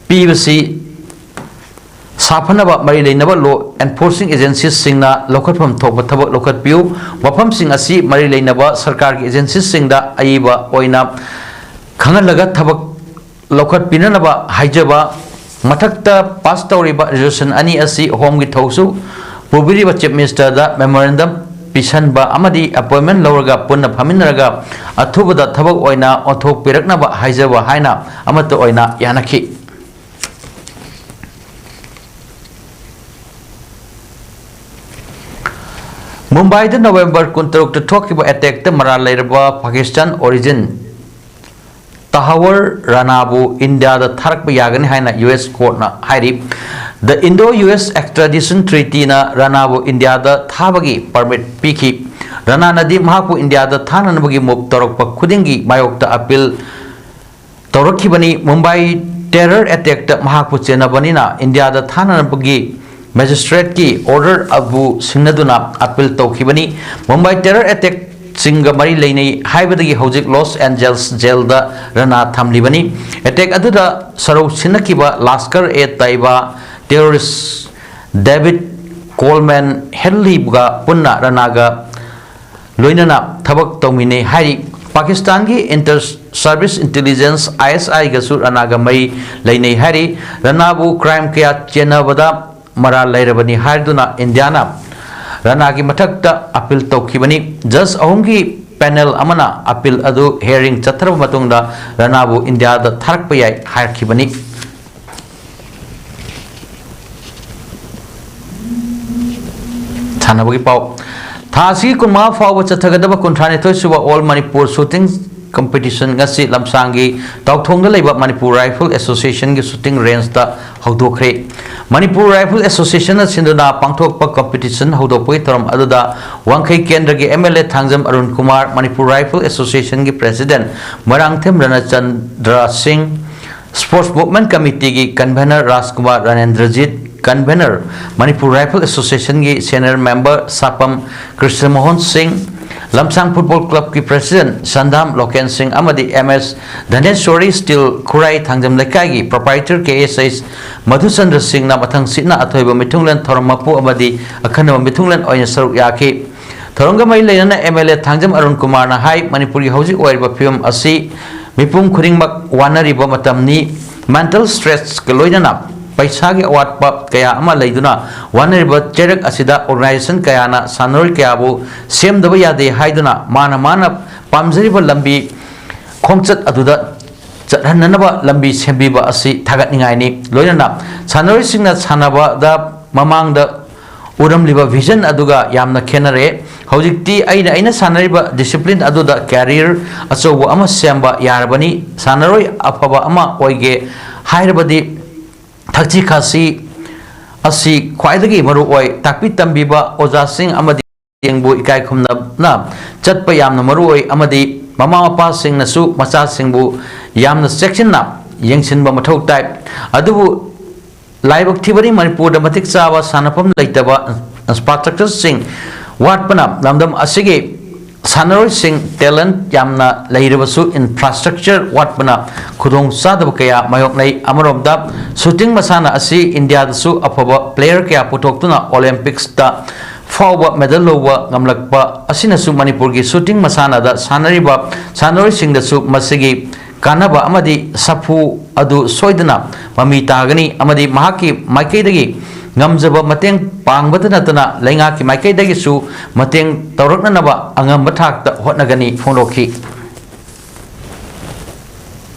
ꯄꯤꯕꯁꯤ ꯁꯥꯐꯅꯕ ꯃꯔꯤ ꯂꯩꯅꯕ law enforcing agencies-ꯁꯤꯡꯅ ꯂꯧꯈꯠꯐꯝ ꯊꯣꯛꯄ ꯊꯕꯛ ꯂꯧꯈꯠꯄꯤꯌꯨ꯫ ꯋꯥꯐꯝꯁꯤꯡ ꯑꯁꯤ ꯃꯔꯤ ꯂꯩꯅꯕ ꯁꯔꯀꯥꯔꯒꯤ agencies-ꯁꯤꯡꯗ ꯑꯏꯕ ꯑꯣꯏꯅ ꯈꯪꯍꯜꯂꯒ ꯊꯕꯛ ꯂꯧꯈꯠꯄꯤꯅꯅꯕ ꯍꯥꯏꯖꯕ꯫ ꯃꯊꯛꯇ pass ꯇꯧꯔꯤꯕ resolution ꯑꯅꯤ ꯑꯁꯤ Home-ꯒꯤ ꯊꯧꯁꯨ ꯄꯨꯕꯤꯔꯤꯕ Chief Minister-ꯗ memorandum ꯄꯤꯁꯟꯕ ꯑꯃꯗꯤ ꯑꯦꯄꯣꯏꯟꯃꯦꯟ ꯂꯧꯔꯒ ꯄꯨꯟꯅ ꯐꯝꯃꯤꯟꯅꯔꯒ ꯑꯊꯨꯕꯗ ꯊꯕꯛ ꯑꯣꯏꯅ ꯑꯣꯟꯊꯣꯛꯄꯤꯔꯛꯅꯕ ꯍꯥꯏꯖꯕ ꯍꯥꯏꯅ ꯑꯃꯠꯇ ꯑꯣꯏꯅ ꯌꯥꯅꯈꯤ꯫ ꯃꯨꯝꯕꯥꯏꯗ ꯅꯕꯦꯝꯕꯔ ꯀꯨꯟꯇꯔꯨꯛꯇ ꯊꯣꯛꯈꯤꯕ ꯑꯦꯇꯦꯛꯇ ꯃꯔꯥꯜ ꯂꯩꯔꯕ ꯄꯥꯀꯤꯁꯇꯥꯟ ꯑꯣꯔꯤꯖꯤꯟ ꯇꯍꯥꯋꯔ ꯔꯥꯅꯥꯕꯨ ꯏꯟꯗꯤꯌꯥꯗ ꯊꯥꯔꯛꯄ ꯌꯥꯒꯅꯤ ꯍꯥꯏꯅ ꯌꯨ ꯑꯦꯁ ꯀꯣꯔꯠꯅ ꯍꯥꯏꯔꯤ꯫ The Indo-U S Extradition Treatyꯅ ꯔꯥꯅꯥꯕꯨ ꯏꯟꯗꯤꯌꯥꯗ ꯊꯥꯕꯒꯤ ꯄꯔꯃꯤꯠ ꯄꯤꯈꯤ꯫ ꯔꯥꯅꯥꯅꯗꯤ ꯃꯍꯥꯛꯄꯨ ꯏꯟꯗꯤꯌꯥꯗ ꯊꯥꯅꯅꯕꯒꯤ ꯃꯨꯚ ꯇꯧꯔꯛꯄ ꯈꯨꯗꯤꯡꯒꯤ ꯃꯥꯌꯣꯛꯇ ꯑꯄꯤꯜ ꯇꯧꯔꯛꯈꯤꯕꯅꯤ꯫ ꯃꯨꯝꯕꯥꯏ ꯇꯦꯔꯔ ꯑꯦꯇꯦꯛꯇ ꯃꯍꯥꯛꯄꯨ ꯆꯦꯟꯅꯕꯅꯤꯅ ꯏꯟꯗꯤꯌꯥꯗ ꯊꯥꯅꯅꯕꯒꯤ ꯃꯦꯖꯤꯁꯇ꯭ꯔꯦꯠꯀꯤ ꯑꯣꯔꯗꯔ ꯑꯗꯨ ꯁꯤꯡꯅꯗꯨꯅ ꯑꯄꯤꯜ ꯇꯧꯈꯤꯕꯅꯤ꯫ ꯃꯨꯝꯕꯥꯏ ꯇꯦꯔꯔ ꯑꯦꯇꯦꯛꯁꯤꯡꯒ ꯃꯔꯤ ꯂꯩꯅꯩ ꯍꯥꯏꯕꯗꯒꯤ ꯍꯧꯖꯤꯛ ꯂꯣꯁ ꯑꯦꯟꯖꯦꯜꯁ ꯖꯦꯜꯗ ꯔꯅꯥ ꯊꯝꯂꯤꯕꯅꯤ꯫ ꯑꯦꯇꯦꯛ ꯑꯗꯨꯗ ꯁꯔꯧ ꯁꯤꯟꯅꯈꯤꯕ ꯂꯥꯁꯀꯔ ꯑꯦ ꯇꯩꯕꯥ ꯇꯦꯔꯣꯔꯤꯁ ꯗꯦꯕꯤꯠ ꯀꯣꯜꯃꯦꯟ ꯍꯦꯗꯂꯤꯒ ꯄꯨꯟꯅ ꯔꯅꯥꯒ ꯂꯣꯏꯅꯅ ꯊꯕꯛ ꯇꯧꯃꯤꯟꯅꯩ ꯍꯥꯏꯔꯤ꯫ ꯄꯥꯀꯤꯁꯇꯥꯟꯒꯤ ꯏꯟꯇꯔ ꯁꯔꯚꯤꯁ ꯏꯟꯇꯦꯂꯤꯖꯦꯟꯁ, ꯑꯥꯏ ꯑꯦꯁ ꯑꯥꯏꯒꯁꯨ ꯔꯅꯥꯒ ꯃꯔꯤ ꯂꯩꯅꯩ ꯍꯥꯏꯔꯤ꯫ ꯔꯅꯥꯕꯨ ꯀ꯭ꯔꯥꯏꯝ ꯀꯌꯥ ꯆꯦꯟꯅꯕꯗ ꯃꯔꯥꯜ ꯂꯩꯔꯕꯅꯤ ꯍꯥꯏꯗꯨꯅ ꯏꯟꯗꯤꯌꯥꯅ ꯔꯅꯥꯒꯤ ꯃꯊꯛꯇ ꯑꯄꯤꯜ ꯇꯧꯈꯤꯕꯅꯤ꯫ ꯖꯖ ꯑꯍꯨꯝꯒꯤ ꯄꯦꯅꯦꯜ ꯑꯃꯅ ꯑꯄꯤꯜ ꯑꯗꯨ ꯍꯤꯌꯥꯔꯤꯡ ꯆꯠꯊꯔꯕ ꯃꯇꯨꯡꯗ ꯔꯅꯥꯕꯨ ꯏꯟꯗꯤꯌꯥꯗ ꯊꯥꯔꯛꯄ ꯌꯥꯏ ꯍꯥꯏꯔꯛꯈꯤꯕꯅꯤ꯫ ꯁꯥꯟꯅꯕꯒꯤ ꯄꯥꯎ꯫ ꯊꯥ ꯑꯁꯤꯒꯤ ꯀꯨꯟꯃꯉꯥ ꯐꯥꯎꯕ ꯆꯠꯊꯒꯗꯕ ꯀꯨꯟꯊ꯭ꯔꯥꯅꯤꯊꯣꯏ ꯁꯨꯕ ꯑꯣꯜ ꯃꯅꯤꯄꯨꯔ ꯁꯨꯇꯤꯡ ꯀꯝꯄꯤꯇꯤꯁꯟ ꯉꯁꯤ ꯂꯝꯁꯥꯡꯒꯤ ꯇꯥꯎꯊꯣꯡꯗ ꯂꯩꯕ ꯃꯅꯤꯄꯨꯔ ꯔꯥꯏꯐꯜ ꯑꯦꯁꯣꯁꯤꯌꯦꯁꯟꯒꯤ ꯁꯨꯇꯤꯡ ꯔꯦꯟꯖꯇ ꯍꯧꯗꯣꯛꯈ꯭ꯔꯦ꯫ ꯃꯅꯤꯄꯨꯔ ꯔꯥꯏꯐꯜ ꯑꯦꯁꯣꯁꯤꯌꯦꯁꯟꯅ ꯁꯤꯟꯗꯨꯅ ꯄꯥꯡꯊꯣꯛꯄ ꯀꯝꯄꯤꯇꯤꯁꯟ ꯍꯧꯗꯣꯛꯄꯒꯤ ꯊꯧꯔꯝ ꯑꯗꯨꯗ ꯋꯥꯡꯈꯩ ꯀꯦꯟꯗ꯭ꯔꯒꯤ M L A Thangjam Arun Kumar, Manipur rifle ꯑꯦꯁꯣꯁꯤꯌꯦꯁꯟꯒꯤ president Moirangthem Ranachandra Singh, sports movement ꯀꯃꯤꯇꯤꯒꯤ convenor Rajkumar Ranendrajit, convenor Manipur rifle ꯑꯦꯁꯣꯁꯤꯌꯦꯁꯟꯒꯤ senior member Sapam Krishnamohan Singh, Lamshang football ꯀ꯭ꯂꯕꯀꯤ ꯄ꯭ꯔꯦꯁꯤꯗꯦꯟꯠ ꯁꯟꯗꯥꯝ ꯂꯣꯀꯦꯟ ꯁꯤꯡ ꯑꯃꯗꯤ M S Dhaneshwari steel Khurai Thangjam ꯂꯩꯀꯥꯏꯒꯤ ꯄ꯭ꯔꯣꯄ꯭ꯔꯥꯏꯇꯔ ꯀꯦ ꯑꯦꯁ ꯑꯩꯆ ꯃꯙꯨꯆꯟꯗ꯭ꯔ ꯁꯤꯡꯅ ꯃꯊꯪꯁꯤꯠꯅ ꯑꯊꯣꯏꯕ ꯃꯤꯊꯨꯡꯂꯦꯟ ꯊꯧꯔꯝ ꯃꯄꯨ ꯑꯃꯗꯤ ꯑꯈꯟꯅꯕ ꯃꯤꯊꯨꯡꯂꯦꯟ ꯑꯣꯏꯅ ꯁꯔꯨꯛ ꯌꯥꯈꯤ꯫ ꯊꯧꯔꯝꯒ ꯃꯔꯤ ꯂꯩꯅꯅ M L A Thangjam Arun ꯀꯨꯃꯥꯔꯅ ꯍꯥꯏ, ꯃꯅꯤꯄꯨꯔꯒꯤ ꯍꯧꯖꯤꯛ ꯑꯣꯏꯔꯤꯕ ꯐꯤꯕꯝ ꯑꯁꯤ ꯃꯤꯄꯨꯝ ꯈꯨꯗꯤꯡꯃꯛ ꯋꯥꯅꯔꯤꯕ ꯃꯇꯝꯅꯤ꯫ ꯃꯦꯟꯇꯦꯜ ꯁ꯭ꯇ꯭ꯔꯦꯁꯀ ꯂꯣꯏꯅꯅ ꯄꯩꯁꯥꯒꯤ ꯑꯋꯥꯠꯄ ꯀꯌꯥ ꯑꯃ ꯂꯩꯗꯨꯅ ꯋꯥꯅꯔꯤꯕ ꯆꯩꯔꯛ ꯑꯁꯤꯗ organization ꯀꯌꯥꯅ ꯁꯥꯟꯅꯔꯣꯏ ꯀꯌꯥꯕꯨ ꯁꯦꯝꯗꯕ ꯌꯥꯗꯦ ꯍꯥꯏꯗꯨꯅ ꯃꯥꯅ ꯃꯥꯅ ꯄꯥꯝꯖꯔꯤꯕ ꯂꯝꯕꯤ ꯈꯣꯡꯆꯠ ꯑꯗꯨꯗ ꯆꯠꯍꯟꯅꯅꯕ ꯂꯝꯕꯤ ꯁꯦꯝꯕꯤꯕ ꯑꯁꯤ ꯊꯥꯒꯠꯅꯤꯡꯉꯥꯏꯅꯤ꯫ ꯂꯣꯏꯅꯅ ꯁꯥꯟꯅꯔꯣꯏꯁꯤꯡꯅ ꯁꯥꯟꯅꯕꯗ ꯃꯃꯥꯡꯗ ꯎꯔꯝꯂꯤꯕ vision ꯑꯗꯨꯒ ꯌꯥꯝꯅ ꯈꯦꯠꯅꯔꯦ꯫ ꯍꯧꯖꯤꯛꯇꯤ ꯑꯩꯅ, ꯑꯩꯅ ꯁꯥꯟꯅꯔꯤꯕ discipline ꯑꯗꯨꯗ career ꯑꯆꯧꯕ ꯑꯃ ꯁꯦꯝꯕ ꯌꯥꯔꯕꯅꯤ꯫ ꯁꯥꯟꯅꯔꯣꯏ ꯑꯐꯕ ꯑꯃ ꯑꯣꯏꯒꯦ ꯍꯥꯏꯔꯕꯗꯤ ꯊꯛꯁꯤ ꯈꯥꯁꯤ ꯑꯁꯤ ꯈ꯭ꯋꯥꯏꯗꯒꯤ ꯃꯔꯨꯑꯣꯏ꯫ ꯇꯥꯛꯄꯤ ꯇꯝꯕꯤꯕ ꯑꯣꯖꯥꯁꯤꯡ ꯑꯃꯗꯤ ꯌꯦꯡꯕꯨ ꯏꯀꯥꯏ ꯈꯨꯝꯅꯅ ꯆꯠꯄ ꯌꯥꯝꯅ ꯃꯔꯨꯑꯣꯏ ꯑꯃꯗꯤ ꯃꯃꯥ ꯃꯄꯥꯁꯤꯡꯅꯁꯨ ꯃꯆꯥꯁꯤꯡꯕꯨ ꯌꯥꯝꯅ ꯆꯦꯛꯁꯤꯟꯅ ꯌꯦꯡꯁꯤꯟꯕ ꯃꯊꯧ ꯇꯥꯏ꯫ ꯑꯗꯨꯕꯨ ꯂꯥꯏꯕꯛ ꯊꯤꯕꯅꯤ, ꯃꯅꯤꯄꯨꯔꯗ ꯃꯇꯤꯛ ꯆꯥꯕ ꯁꯥꯟꯅꯐꯝ ꯂꯩꯇꯕ, infrastructureꯁꯤꯡ ꯋꯥꯠꯄꯅ ꯂꯝꯗꯝ ꯑꯁꯤꯒꯤ ꯁꯥꯟꯅꯔꯣꯏꯁꯤꯡ talent ꯌꯥꯝꯅ ꯂꯩꯔꯕꯁꯨ infrastructure ꯋꯥꯠꯄꯅ ꯈꯨꯗꯣꯡ ꯆꯥꯗꯕ ꯀꯌꯥ ꯃꯥꯌꯣꯛꯅꯩ꯫ ꯑꯃꯔꯣꯝꯗ shooting ꯃꯁꯥꯟꯅ ꯑꯁꯤ ꯏꯟꯗꯤꯌꯥꯗꯁꯨ ꯑꯐꯕ player ꯀꯌꯥ ꯄꯨꯊꯣꯛꯇꯨꯅ Olympicsꯇ ꯐꯥꯎꯕ medal ꯂꯧꯕ ꯉꯝꯂꯛꯄ ꯑꯁꯤꯅꯁꯨ ꯃꯅꯤꯄꯨꯔꯒꯤ shooting ꯃꯁꯥꯟꯅꯗ ꯁꯥꯟꯅꯔꯤꯕ ꯁꯥꯟꯅꯔꯣꯏꯁꯤꯡꯗꯁꯨ ꯃꯁꯤꯒꯤ ꯀꯥꯟꯅꯕ ꯑꯃꯗꯤ ꯁꯥꯐꯨ ꯑꯗꯨ ꯁꯣꯏꯗꯅ ꯃꯃꯤ ꯇꯥꯒꯅꯤ ꯑꯃꯗꯤ ꯃꯍꯥꯛꯀꯤ ꯃꯥꯏꯀꯩꯗꯒꯤ ꯉꯝꯖꯕ ꯃꯇꯦꯡ ꯄꯥꯡꯕꯇ ꯅꯠꯇꯅ ꯂꯩꯉꯥꯛꯀꯤ ꯃꯥꯏꯀꯩꯗꯒꯤꯁꯨ ꯃꯇꯦꯡ ꯇꯧꯔꯛꯅꯅꯕ ꯑꯉꯝꯕ ꯊꯥꯛꯇ ꯍꯣꯠꯅꯒꯅꯤ ꯐꯣꯡꯗꯣꯛꯈꯤ꯫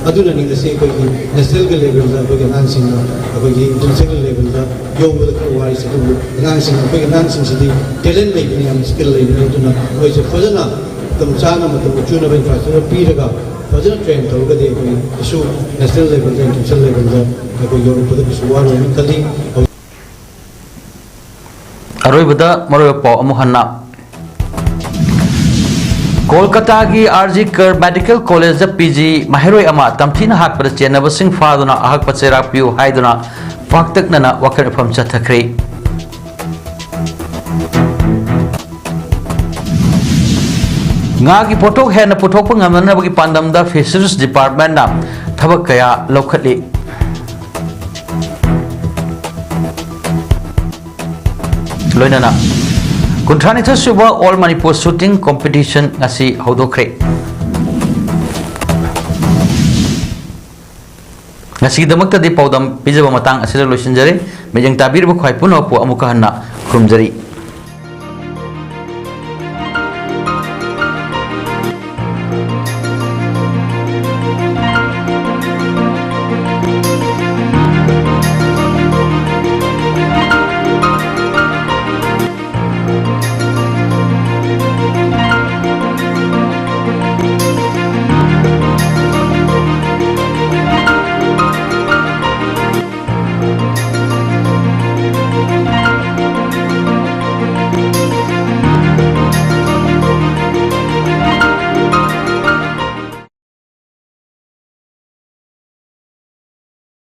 ꯑꯗꯨꯅꯅꯤ ꯉꯁꯤ ꯑꯩꯈꯣꯏꯒꯤ nationalꯒꯤ levelꯗ ꯑꯩꯈꯣꯏꯒꯤ ꯑꯉꯥꯡꯁꯤꯡꯅ ꯑꯩꯈꯣꯏꯒꯤ international levelꯗ ꯌꯧꯕꯗ ꯈꯔ ꯋꯥꯔꯤꯁꯦ, ꯑꯗꯨꯕꯨ ꯑꯉꯥꯡꯁꯤꯡ, ꯑꯩꯈꯣꯏꯒꯤ ꯑꯉꯥꯡꯁꯤꯡꯁꯤꯗꯤ talent ꯂꯩꯕꯅꯤ, ꯌꯥꯝꯅ skill ꯂꯩꯕꯅꯤ꯫ ꯑꯗꯨꯅ ꯃꯣꯏꯁꯦ ꯐꯖꯅ ꯃꯇꯝ ꯆꯥꯅ, ꯃꯇꯝ ꯆꯨꯅꯕ infrastructure ꯄꯤꯔꯒ ꯐꯖꯅ train ꯇꯧꯔꯒꯗꯤ ꯑꯩꯈꯣꯏ ꯀꯩꯁꯨ national levelꯗ, international levelꯗ ꯑꯩꯈꯣꯏ ꯌꯧꯔꯛꯄꯗ ꯀꯩꯁꯨ ꯋꯥꯔꯣꯏꯅ ꯈꯜꯂꯤ꯫ ꯑꯔꯣꯏꯕꯗ ꯃꯔꯨꯑꯣꯏꯕ ꯄꯥꯎ ꯑꯃꯨꯛ ꯍꯟꯅ꯫ ꯀꯣꯜꯀꯇꯥꯒꯤ RG Kar Medical Collegeꯗ PG ꯃꯍꯩꯔꯣꯏ ꯑꯃ ꯇꯝꯊꯤꯅ ꯍꯥꯠꯄꯗ ꯆꯦꯟꯅꯕꯁꯤꯡ ꯐꯥꯗꯨꯅ ꯑꯍꯛꯄ ꯆꯩꯔꯥꯛ ꯄꯤꯌꯨ ꯍꯥꯏꯗꯨꯅ ꯄꯥꯛꯇꯛꯅꯅ ꯋꯥꯀꯠ ꯃꯤꯐꯝ ꯆꯠꯊꯈ꯭ꯔꯦ꯫ ꯉꯥꯒꯤ ꯄꯣꯠꯊꯣꯛ ꯍꯦꯟꯅ ꯄꯨꯊꯣꯛꯄ ꯉꯝꯅꯅꯕꯒꯤ ꯄꯥꯟꯗꯝꯗ Fisheries Departmentꯅ ꯊꯕꯛ ꯀꯌꯥ ꯂꯧꯈꯠꯂꯤ꯫ ꯂꯣꯏꯅꯅ ꯀꯨꯟꯊ꯭ꯔꯥꯅꯤꯊꯣꯏ ꯁꯨꯕ All Manipur Shooting Competition ꯉꯁꯤ ꯍꯧꯗꯣꯛꯈ꯭ꯔꯦ꯫ ꯉꯁꯤꯒꯤꯗꯃꯛꯇꯗꯤ ꯄꯥꯎꯗꯝ ꯄꯤꯖꯕ ꯃꯇꯥꯡ ꯑꯁꯤꯗ ꯂꯣꯏꯁꯤꯟꯖꯔꯦ꯫ ꯃꯤꯠꯌꯦꯡ ꯇꯥꯕꯤꯔꯤꯕ ꯈ꯭ꯋꯥꯏ ꯄꯨꯝꯅꯃꯛꯄꯨ ꯑꯃꯨꯛꯀ ꯍꯟꯅ ꯈꯨꯔꯨꯝꯖꯔꯤ꯫